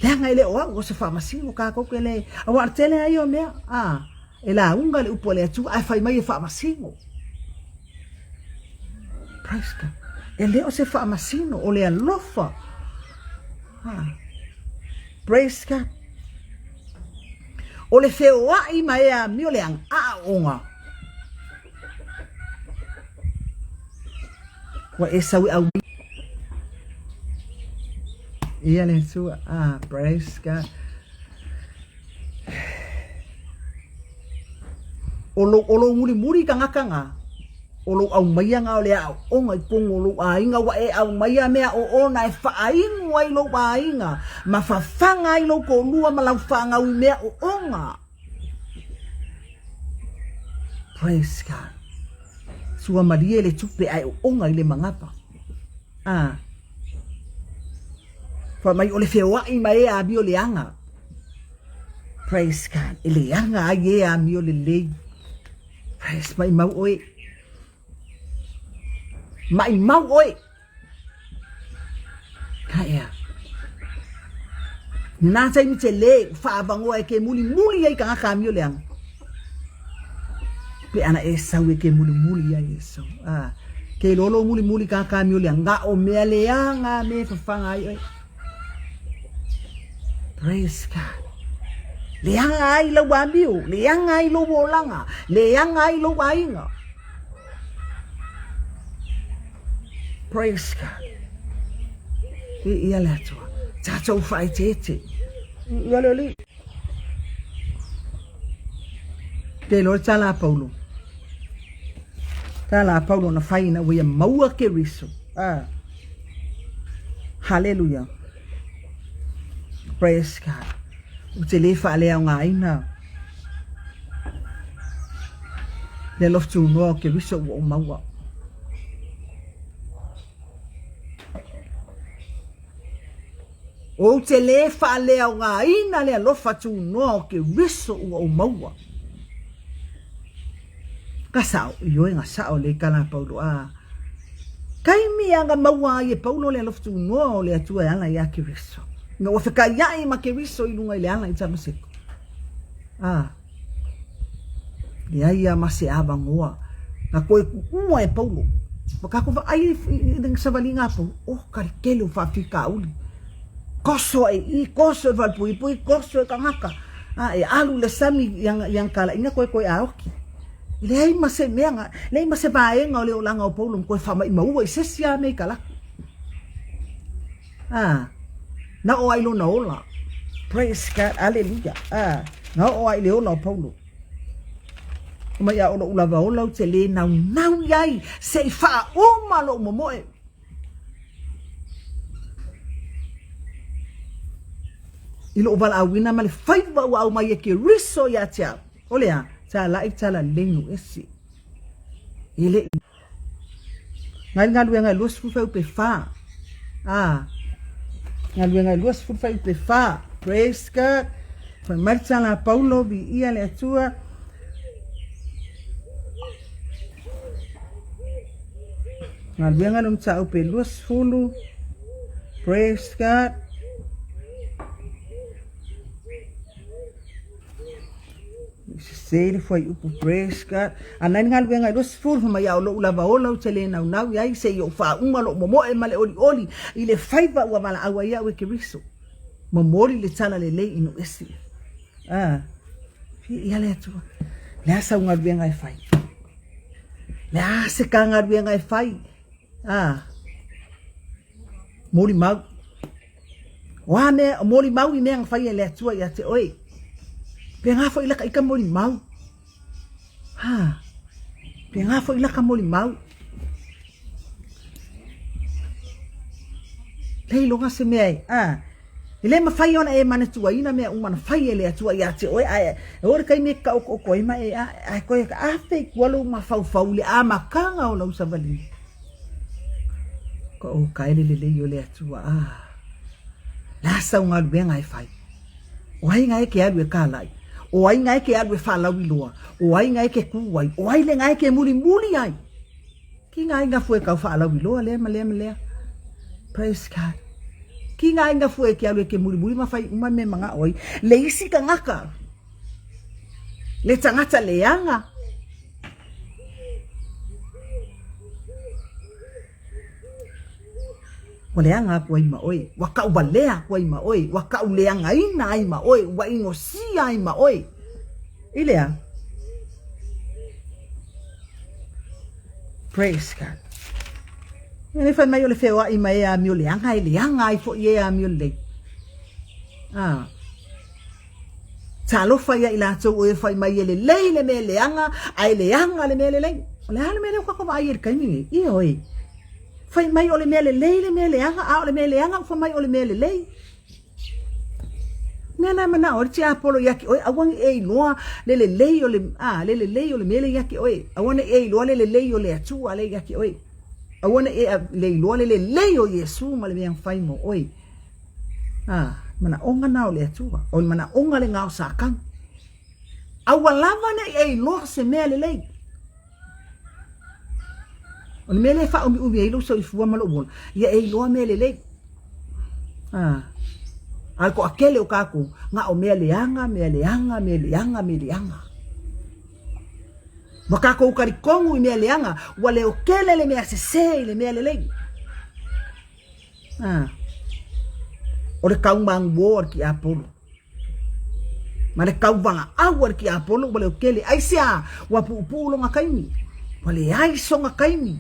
Leaga e le o au o se faamasino kākou ke le, auā o le tele lava ia o mea, a, e lauga le upu a le Atua ae fai mai e faamasino. Praise God. E le o se faamasino, o le alofa. A, praise God. O le feoai ma e amio le aoaoga. Ua e sau e au Ia le Atua. Ah, praise God. O lou, o lou mulimuli tagata nga, o lou aumaia nga o le aoaoga i totonu o lou aiga, ua e aumaia mea oona e faainu ai lou aiga, ma fafaga ai lou toalua ma lau fanau i mea oona. Praise God. Sua malie le tupe ae oona i le manava. Ah. Fai mai o le feoai ma e amio leaga. Praise God. E leaga ai e amio lelei. Praise maimau oe. Maimau oe. Ka ea. Nā taimi te lē whaavangoa e ke mulimuli ai tagata amio leaga. Pe ana e sau e ke mulimuli ai e sau. Ah. Ke lolo mulimuli tagata amio leaga. Nga o mea leaga me fafaga ai oe. Praise God. Leaga ai lau amio, leaga ai lou olaga, leaga ai lou aiga. Praise God. Viia le Atua. Tatou faaeteete. Viia le Alii. Te iloa le tala a Paulo. Tala a Paulo na fai ina ua ia maua Keriso. Ah. Haleluia. Praise God. Ou te le faaleaogaina le alofa tunoa o Keriso ua ou maua. Ou te le faaleaogaina le alofa tunoa o Keriso ua ou maua. Ka sao, ioe ga sao le kala Paulo a. Taimi a ga maua ai e Paulo le alofa tunoa o le Atua e ala iā Keriso. Ina ua fekaiaʻi ma Keriso i luga i le ala i Tamaseko. A. Leai a ma se avanoa na toe kuʻua e Paulo. Ua kākou vaai i le savaliga a Paulo, oh ka le tele o faafitauli. Koso ai i, koso e falepuipui, koso e tagata. A e alu i le sami i ana, i ana talaiga koe toe aoki. Leai ma se mea, na, leai ma se vaega o le olaga o Paulo na toe faamaʻimaua i se isi lava mea i Kalaku. A, na oo ai lona ola. Praise God, aleluia. A, na oo ai le ola o Paulo. Mai a o loʻu lava ola ou te lē naunau i ai se i faauma loʻu momoe. I loʻu valaauina ma le faiva ua aumai e Keriso iā te au. O le a? Talaʻi tala lei no ese. E le i. Ngai le galuega e 20 fuaiupe fa. A. Galuega e 20 fuaiupe fa. Praise God. Fai mai le tala a Paulo, viia le Atua. Galuega le mataupu e 20. Praise God. Sese le fuaiupu praise God. Ana i le galuega e 20, fai mai a o lou lava ola ou te le naunau i ai, se i ou faauma lou momoe ma le olioli i le faiva ua valaau ai au e Keriso. Momoli le tala lelei i nuu ese. Ah, viia le Atua. Le a sau galuega e fai? Le a se ka galuega e fai, a, molimau. O a mea, o molimau i mea na fai e le Atua ia te oe. Pe ngā foi laka i ka molimau. Ha, pe ngā foi laka molimau. Le iloga se mea e, a, e le mafai ona e manatuaina mea uma na fai e le Atua ia te oe, ae e oo i le taimi e taotooto ai ma e, a, ae toe afe i tua lou mafaufau i le amataga o lau savaliga. Ka o ka ele lelei o le Atua, a, le a sau galuega e fai? O ai na e ke alu e kālai? O ai na e ke alu e faalauiloa? O ai na e ke kū ai? O ai le na e ke mulimuli ai? Ki ngā inga fue kau whaalauiloa lea ma lea ma lea. Praise God. Ki ngā inga fue ke alu e ke mulimuli ma whai uma me manga oi. Le isi tangata. Le tangata leanga. Ua leaga aku ai ma oe, ua kaʻuwalea aku ai ma oe, ua kaʻuleagaina ai ma oe, ua inosia ai ma oe. I le a? Praise God. E le fai mai o le feoaʻi ma e amio leaga, e leaga ai foʻi e amio lelei. Ah. Talofa ia i latou o e fai mai e lelei le mea leaga, a e leaga le mea lelei. O le a le mea lea ua tatou vaai ai i le taimi lenei? Ioe. Fai mai o le mea lelei le mea leaga, a o le mea leaga ua fai mai o le mea lelei. Mea la e manao ai le tiapolo ia te oe, aua ne i e iloa le lelei o le, a, le lelei o le mea lea ia te oe. Aua ne i e iloa le lelei o le Atua lea ia te oe. Aua ne i e le iloa le lelei o Iesu ma le mea na fai mo oe. A, manaoga na o le Atua, o le manaoga lena o Satani. Aua lava ne i e iloa se mea lelei. O le mea lea e faaumiumi ai lou soifua ma lou ola, ia e iloa mea lelei. A, a le toatele o tatou, na o mea leaga, mea leaga, mea leaga, mea leaga. Ua tatou talitonu i mea leaga, ua leotele le mea sese i le mea lelei. A, o le kaumanuō a le tiapolo, ma le kauvalaau a le tiapolo ua leotele. Aisea? Ua puupuu lona taimi, ua leai sona taimi.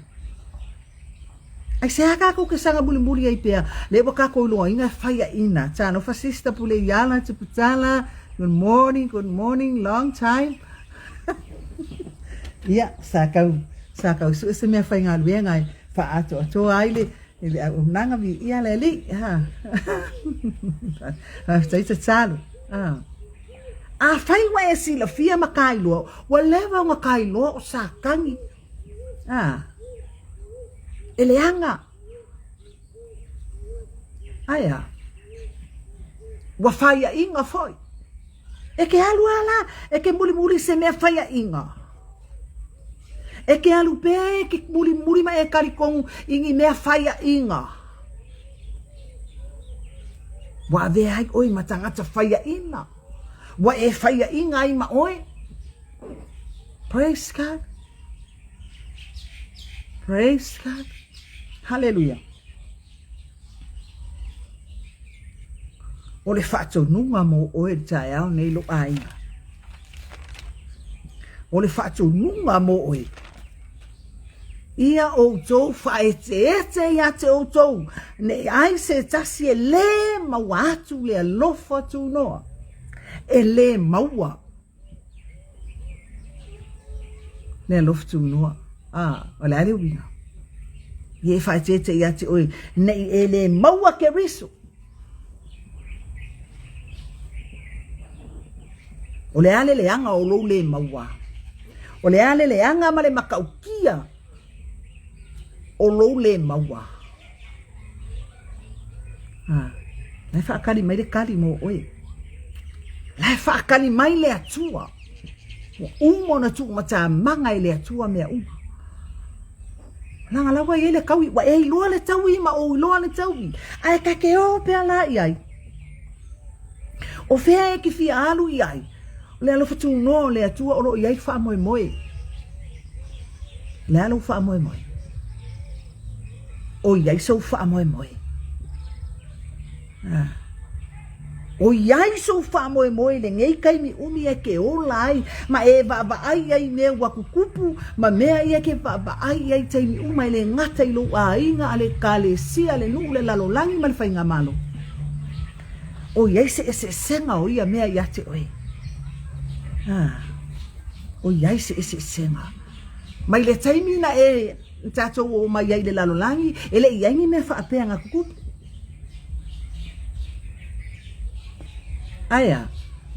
Aisea tatou te saga mulimuli ai pea, lea ua tatou iloaina e faiaina. Talofa sister Puleiala Tuputala, good morning, good morning, long time. Ia, sa tau, sa tau sue se mea faigaluega e faaatoatoa ai le, i le auaunaga viia le Alii. Ha. Faafetai tatalo. Ha. Afai ua e silafia ma kailoa, ua leva ona kailoa o Satani. Ha. E leaga. Ae a? Ua faiaʻiga foi. E ke alu a la, e ke mulimuli i se mea faiaʻiga. E ke alu pea e ke mulimuli ma e kalikonu i ni mea faiaʻiga. Ua avea ai ʻoe ma tagata faiaʻina. Ua e faiaʻiga ai ma ʻoe. Praise God. Praise God. Hallelujah. O le faatonuga mo oe i le taeao nei lou aiga. O le faatonuga mo oe. Ia outou faaeteete ia te outou, ne i ai se tasi e lē maua atu le alofa tunoa, e lē maua Le alofa tunoa. A, o le a le uiga? Ia e faaeteete ia te oe, ne i e lē maua Keriso. O le a le leaga o lou lē maua? O le a le leaga ma le matautia o lou lē maua? A, la e faakali mai le kali mo oe. La e faakali mai le Atua. Ua uma ona tuumatamaga e le Atua mea uma. Leaga la ua i ai le taui, ua e iloa le taui ma ou iloa le taui. Ae ta te o pea la i ai. O fea e te fia alu i ai? O le alofa tunoa o le Atua o lo o i ai le faamoemoe. O le a lou faamoemoe? O i ai sou faamoemoe. Ah. ʻOiai sou faamoemoe i lenei taimi ʻumi e ke ola ai ma e vaavaai ai i mea ua kukupu ma mea ia ke vaavaai ai taimi uma e le gata i lou aiga a le ekalesia, le nuu, le lalolagi ma le faigamalo. ʻOiai se eseesega o ia mea iā te ʻoe. ʻOiai se eseesega. Mai le taimi na e tatou oo mai ai i le lalolagi, e le i ai ni mea faapea na kukupu. Ae a?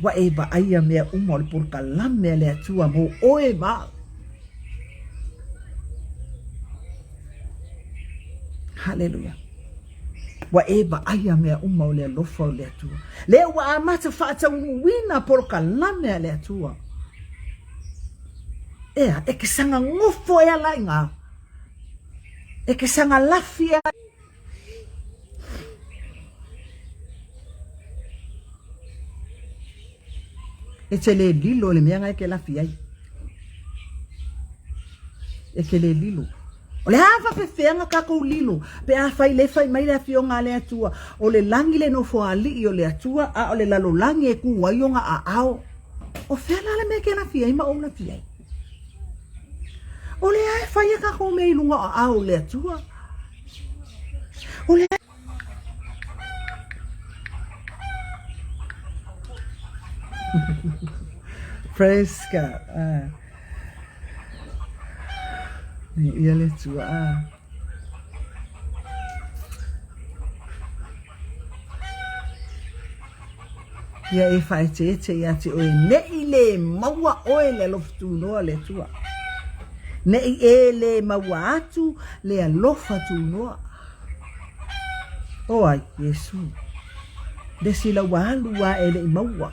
Ua e vaai ia mea uma o le polokalame a le Atua mo ʻoe ma au. Haleluia. Ua e vaai ia mea uma o le alofa o le Atua. Lea ua amata faataunuuina polokalame a le Atua. Ea, e ke saga gofo e ala i ngā. E ke saga lafi e E te le lilo i le mea na e ke lafi ai. E te le lilo. O le a faafefeaga tatou lilo pe afai le fai mai le Afioga a le Atua, o le lagi le nofoalii o le Atua, a o le lalolagi e ku ai ona aao. O fea la le mea e ke lafi ai ma ou lafi ai? O le a e fai a tatou mea i luga o aao o le Atua. O le Praise God. Ia le Atua. Ia e faaeteete ia te oe, neʻi lē maua oe le alofa tunoa o le Atua. Neʻi e lē maua atu le alofa tunoa. O ai, Iesu. Le isi la ua alu a e leʻi maua.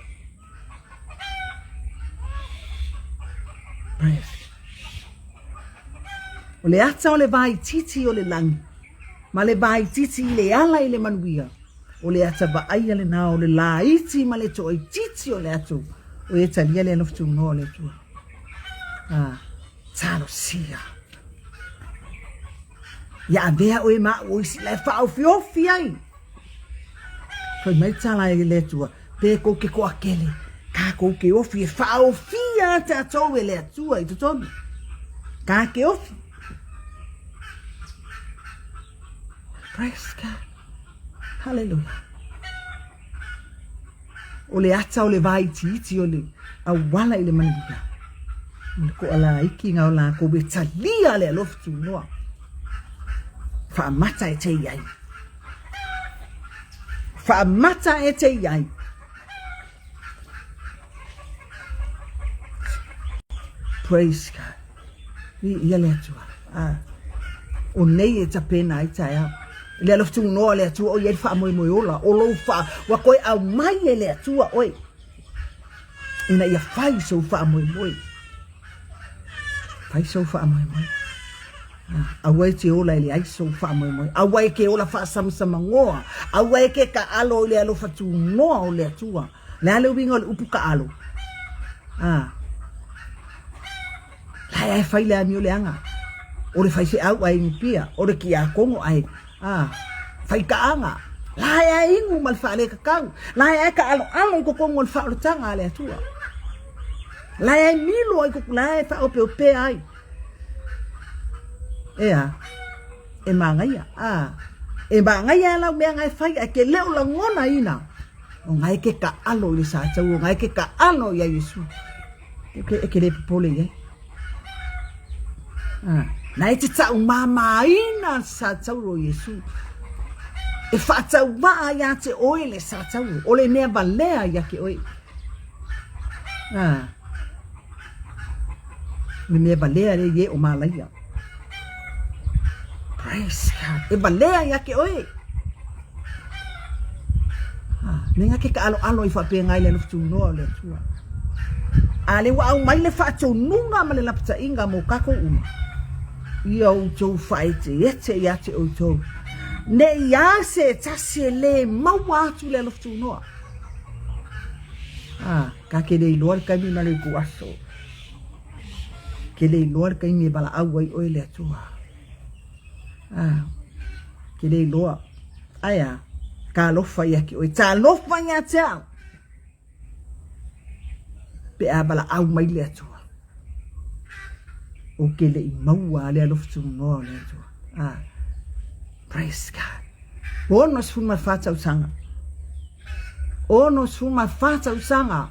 Praise. O le ata o le vaitiiti o le lagi, ma le vaitiiti i le ala i le manuia. O le ata vaaia lena o le laiti ma le toaitiiti o le atu o e talia le alofa tunoa o le Atua. Ah, talosia. Ia avea oe ma au o isi la e faaofiofi ai. Fai mai tala e le Atua, pe kou ke toakele, kākou ke ofi e faaofia tatou e le Atua i totonu. Kā ke ofi. Praise God. Haleluia. O le ata o le vaitiiti o le auala i le manuia. O le koʻalaiki na o lākou e talia le alofa tunoa. Faamata e te i ai. Faamata e te i ai. Praise God. Viia le Atua. Ah. O nei e tapena ai taeao. I le alofa tunoa o le Atua, o ia i le faamoemoe ola, o lou faa, ua koe aumai e le Atua oe, ina ia fai sou faamoemoe. Fai sou faamoemoe. Ah, aua e te ola e leai sou faamoemoe. Aua e ke ola faasamsamagoa. Aua e ke kaalo i le alofa tunoa o le Atua. Le a le uiga o le upu kaalo? Ah. Lae ae fai le amio leaga. O le faifeau ae inu pia, o le kiakono ae a fai kaaga. Lae ae inu ma le faalekakau. Lae ae kaaloalo i totonu o le faaolataga a le Atua. Lae ae milo ai totonu, lae ae faaopeopea ai. Ea, e magaia, a, e magaia lau mea na e fai ae ke le o lagonaina. O na e ke kaalo i le satau, o na e ke kaalo ia Iesu. E ke le popole i ai. Ah, na e te taumāmāina sa tauro Iesu. E faatauvaa iā te oe le sa tauro, o le mea valea ia ke oe. Ah, le mea valea le ie o malaia. Praise God. E valea ia ke oe. Ah, me nga ke kaaloalo i faapea i le alofa tunoa o le Atua. A le ua aumai le faatonuga ma le lapataiga mo kākou uma. Ia outou faaeteete ia te outou. Ne i a se tasi e lē maua atu le alofa tunoa. Ah, ka ke le iloa le taimi ma le itu aso. Ke le iloa le taimi e valaau ai oe le Atua. Ah, ke le iloa. Ae a? Talofa ia te oe, talofa ia te au. Pe a valaau mai le Atua. Ou te le i maua le alofa tunoa o le Atua. Ah, praise God. 64 tausaga. 64 tausaga.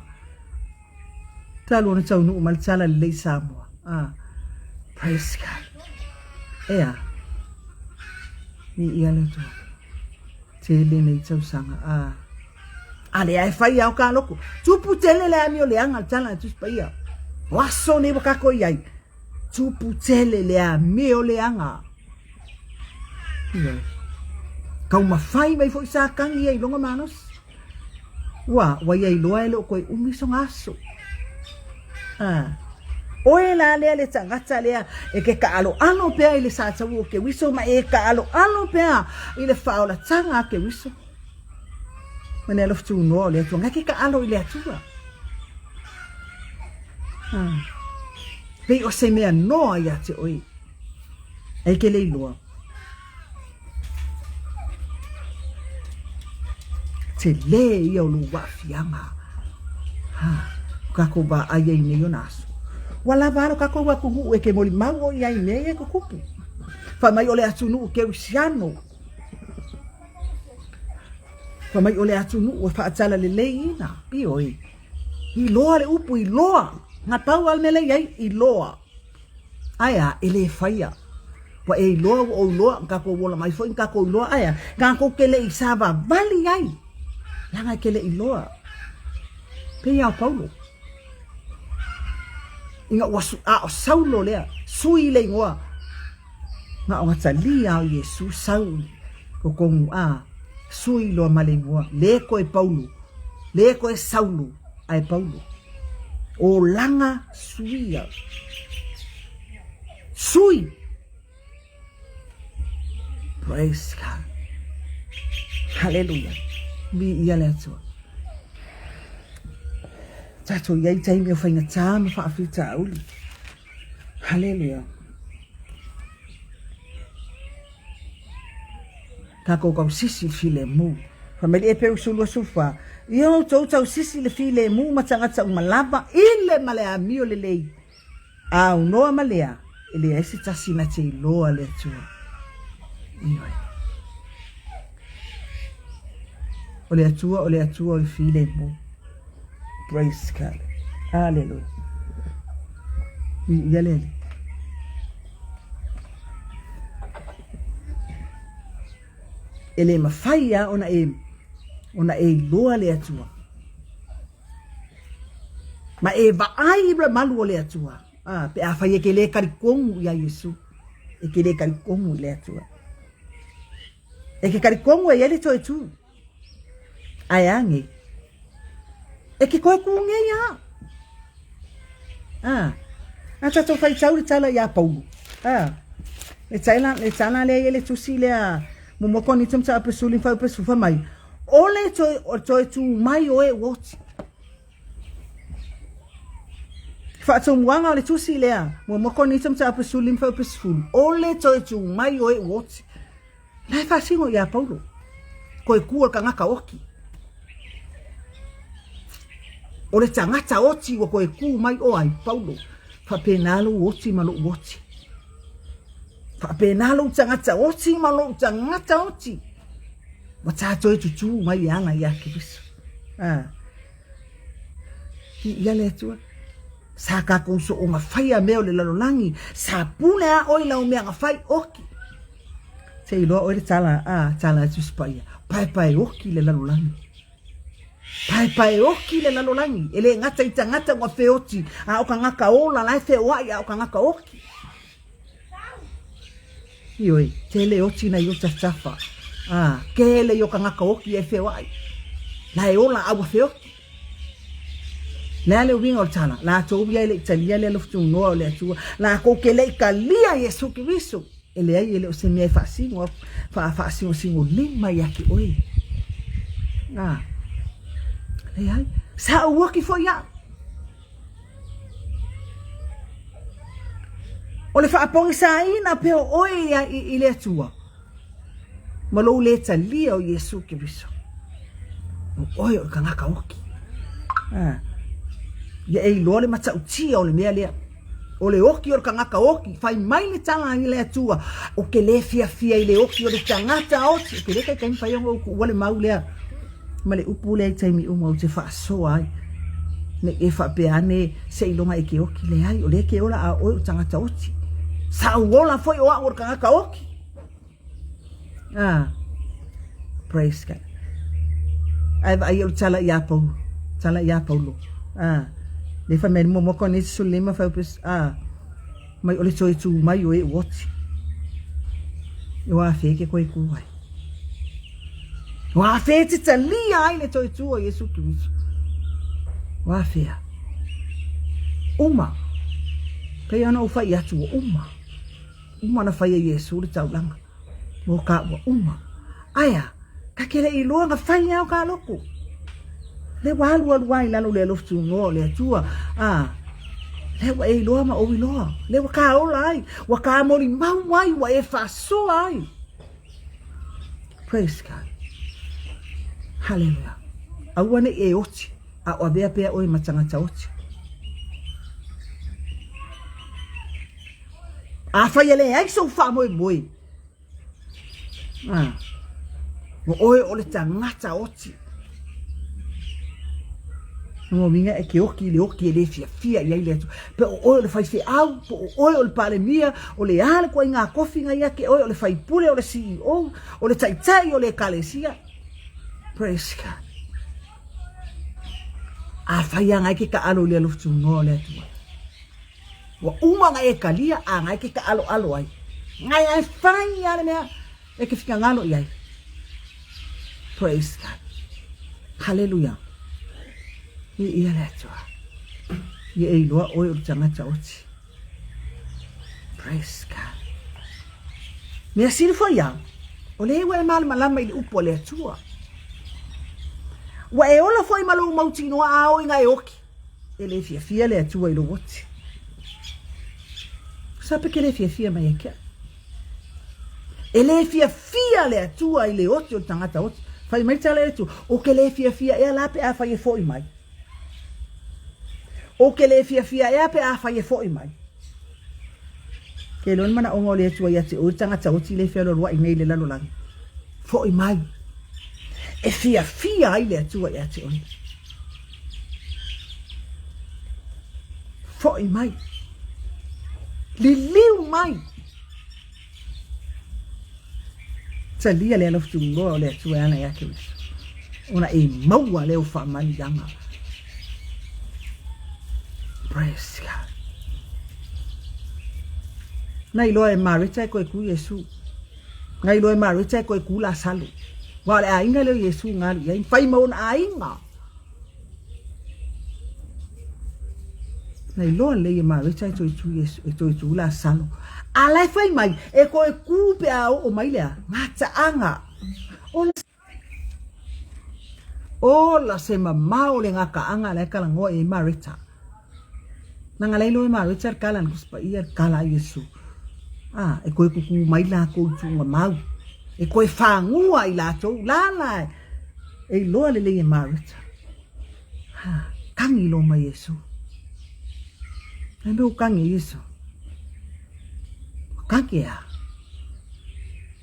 Talu ona taunuu mai le tala lelei i Samoa. Ah, praise God. Ea, viia le Atua. Tele nei tausaga. Ah, a lea e fai ao ka loko. Tupu tele le amio leaga le tala a Tusi Paia. O aso nei ua kākou i ai. Tupu tele le amio leaga. Ioe. Taumafai mai foi Satani ia i lona malosi. Ua, ua ia iloa e le o toe umi sona aso. Ah. Oe la lea le tagata lea e ke taaloalo pea i le sataua o Keriso ma e taaloalo pea i le faaolataga a Keriso. Ma le alofa tunoa o le Atua. Ngai ke taalo i le Atua. Ah. Pei o se mea noa ia te oe. E ke le iloa. Tele ia o lou aafiaga. Ha, o kākou vaai ai nei ona aso. Ua lava a lo kākou atunuu e ke molimau o i ai i mea ia e tutupu. Fai mai o le atunuu kerisiano. Fai mai o le atunuu e faatalaleiina. Ioe. Iloa le upu, iloa. Na pau lava le mea lea i ai, iloa. Ae a, e le faia. Ua e iloa, ua ou iloa, na tatou ola mai foi na tatou iloa, ae a, tatou te le i savavali ai, leaga e te le i iloa. Pei lava o Paulo. Ina ua, a o Saulo lea, sui le igoa, na o gatalia o Iesu sau i totonu, a, sui loa ma le igoa, le toe Paulo, le toe Saulo, ae Paulo. Olaga suia. Sui. Praise God. Hallelujah. Viia le Atua. Tatou i ai taimi o faigata ma faafitauli. Hallelujah. Tatou tausisi i le filemu. Fai mai le Epeusu 24, Ia outou tausisi i le filemu ma tagata uma lava i le ma le amio lelei, a aunoa ma lea, e leai se tasi na te iloa le Atua. Ioe. O le Atua, o le Atua o le filemu. Praise God. Hallelujah. Viia le Alii. E le mafai lava ona e, ona e iloa le Atua. Ma e vaai i le malu o le Atua. Ah, pe afai e ke le talitonu iā Iesu, e ke le talitonu i le Atua. E ke talitonu e i ai le toe tū. Ae a nei? E ke toe kū nei a. Ah, a tatou faitau le tala iā Paulo. Ah, le tala, le tala lea i le tusi lea, muamua Korinito mataupu 15 fuaiupu 10 fai mai, o le toe, o le toe tū mai o e ua oti. Faatomuaga o le tusi lea, muamua Korinito mataupu 15 fuaiupu 10, o le toe tū mai o e ua oti. La e faasino iā Paulo, koe kū o le tagata oti. O le tagata oti ua koe kū mai o ai, Paulo, faapena lou oti ma lou oti. Faapena lou tagata oti ma lou tagata oti. Ua tātou e tutū mai e ala iā Keriso. Ah. Viia le Atua. Sa kākou soonga faia mea o le lalolagi, sa pule a oe i lau mea na fai, oki. Se iloa oe le tala, a, tala a Tusi Paia, paepae oki le lalolagi. Paepae oki le lalolagi, e le gata i tagata ua feoti, a o tagata ola la e feoai, a o tagata oki. Ioe, tele oti nai o tafatafa, a, kele i o tagata oki e feoai. La e ola a ua feoti. Le a le uiga o le tala, latou ia e le i talia le alofa tunoa o le Atua, latou ke le i talia Iesu Keriso, e leai e le o se mea e faasino aku, faasinosinolima ia te oe. A, leai, sa ou oki foi au. O le faapogisaina pea o oe i le Atua, ma lou le talia o Iesu Keriso. O oe o le tagata oti. A. Ia e iloa le matautia o le mea lea. O le oti o le tagata oti, fai mai le tala i le Atua, ou te le fiafia i le oti o le tagata oti. Ou te le taitai mafai ona ou tuua le mau lea ma le upu lea i taimi uma ou te faasoa ai. Ne i e faapea ane seiloga e te oti, leai, o lea e te ola a o oe o le tagata oti. Sa ou ola foi o au o le tagata oti. Ah, praise God. Ae vaai o le tala ia Paulo, tala ia Paulo. Ah, le fai mai mo mo ko ni sulima fa pes ah mai o le toe tu mai o e oti. Ua fe ke koe ku ai. Ua fe te talia ai le toe tu o Iesu Keriso. Ua fea. Uma. Pei ona ou fai atu ua uma. Uma ona fai e Iesu le taulaga mo ka ua uma. Ae a, ka ke leʻi iloa na fai a o ka loko. Le ua alu alu ai lalo le alofa tunoa o le Atua. A, le ua e iloa ma ou iloa. Le ua ka ola ai, ua ka moli mau ai, ua e faasoa ai. Praise God. Hallelujah. Aua nei e oti, a o avea pea oe ma tagata oti. Afai e leai sou faamoemoe, a, o oe o le tagata oti. Lona uiga e te oti i le oti e le fiafia i ai le Atua. Pe o oe o le faifeau, po o oe o le Palemia, o le a le ituaiga tofiga ia te oe, o le faipule, o le CEO, o le taitai o le Ekalesia. Praise God. Afai lava e te taalo i le alofa tunoa o le Atua. Ua uma ona e talia a na e te taaloalo ai. Ngai ae fai a le mea e te finagalo i ai. Praise God. Hallelujah. Viia le Atua. Ia e iloa oe o le tagata oti. Praise God. Mea sili foi a, o lea ua e malamalama i le upu a le Atua. Ua e ola foi ma lou mautinoa a oo ina e oti. E le fiafia le Atua i lou oti. Sa pe ke le fiafia mai e ke. E le fiafia le Atua i le oti o le tagata oti. Fai mai tala e Atua, o ke le fiafia ea la pe a fai e foi mai. O ke le fiafia ea pe a fai e foi mai. Ke iloa le manaoga o le Atua ia te oe le tagata oti le fealoaloai nei i le lalolagi. Foi mai. E fiafia ai le Atua ia te oe. Foi mai. Liliu mai. Talia le alofa tuuloa o le Atua e ala ia Keriso, ona e maua lea o faamanuiaga. Praise God. Na iloa e Mareta e koe ku Iesu. Na iloa e Mareta e koe ku Lasalo. Wa o le aiga lea o Iesu na alu i ai. Fai ma ona aiga. Na iloa lelei e Mareta e toe tu Iesu, e toe tu Lasalo. A la e fai mai, e koe ku pe a oo mai le a, gataaga. Ola, ola se mamao le gataaga la e talanoa i ai Mareta. Leaga la e iloa e Mareta le tala a le Tusi Paia, le tala a Iesu. A, e toe tutū mai latou i tuugamau. E toe fagua i latou, la la e iloa lelei e Mareta. Ha, kagi loa mai Iesu. E mea ua kagi e Iesu. Ua kagi e a?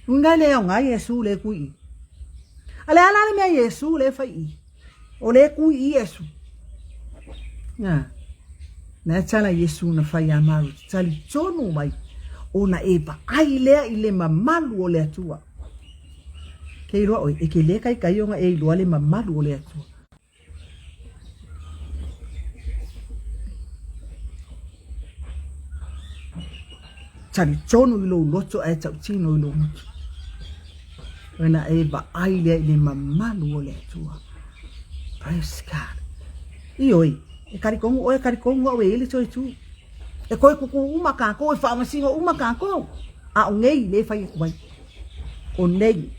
Uiga e le aoga Iesu le kui i. A le a la le mea Iesu le fai i? O le kui i Iesu. Na, na tala Iesu na fai a maru, tali tonu mai, ona e vaai lea i le mamalu o le Atua. Ke iloa ʻoe, e ke lē kaikai ona e iloa le mamalu o le Atua. Talitonu i lou loto ae tautino i lou gutu. Ona e vaai lea i le mamalu o le Atua. Praise God. Ioe, e talitonu ʻoe, e talitonu au e i ai le toe tu. E toe kukū uma kākou, e faamasino uma kākou. A o nei lea e fai atu ai. O nei.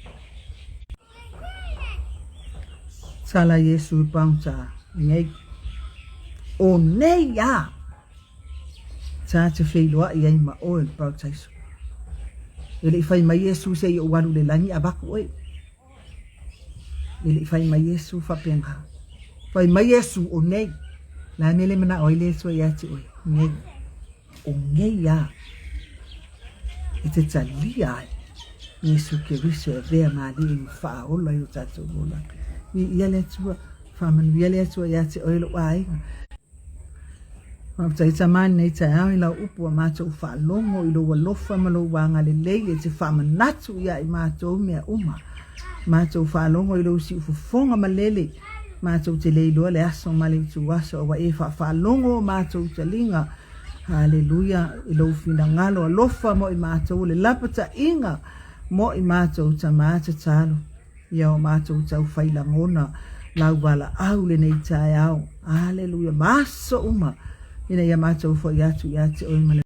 Tala Iesu i pagota nei. O nei a! Ta te feiloai ai ma oe i le parataiso. E le i fai mai Iesu se i ou alu i le lagi avatu oe. E le i fai mai Iesu faapena. Fai mai Iesu, o nei. O le a le mea le manao ai le Atua ia te oe? Nei. O nei a e te talia ai Iesu Keriso e avea ma Alii ma Faaola i o tatou olaga. Viia le Atua, faamanuia le Atua ia te oe lou aiga. Faafetai Tama i lenei taeao i lau upu ua matou faalogo i lou alofa ma lou agalelei e te faamanatu ia i matou mea uma. Matou faalogo i lou siufofoga malele, matou te le iloa le aso ma le ituaso a ua e faafaalogo o matou taliga. Haleluia i lou finagalo alofa mo i matou o le lapataiga mo i matou Tama tatalo. Ia o matou tau fai lagona lau valaau lenei taeao. Aleluia ma aso uma ina ia matou foi atu ia te oe ma le.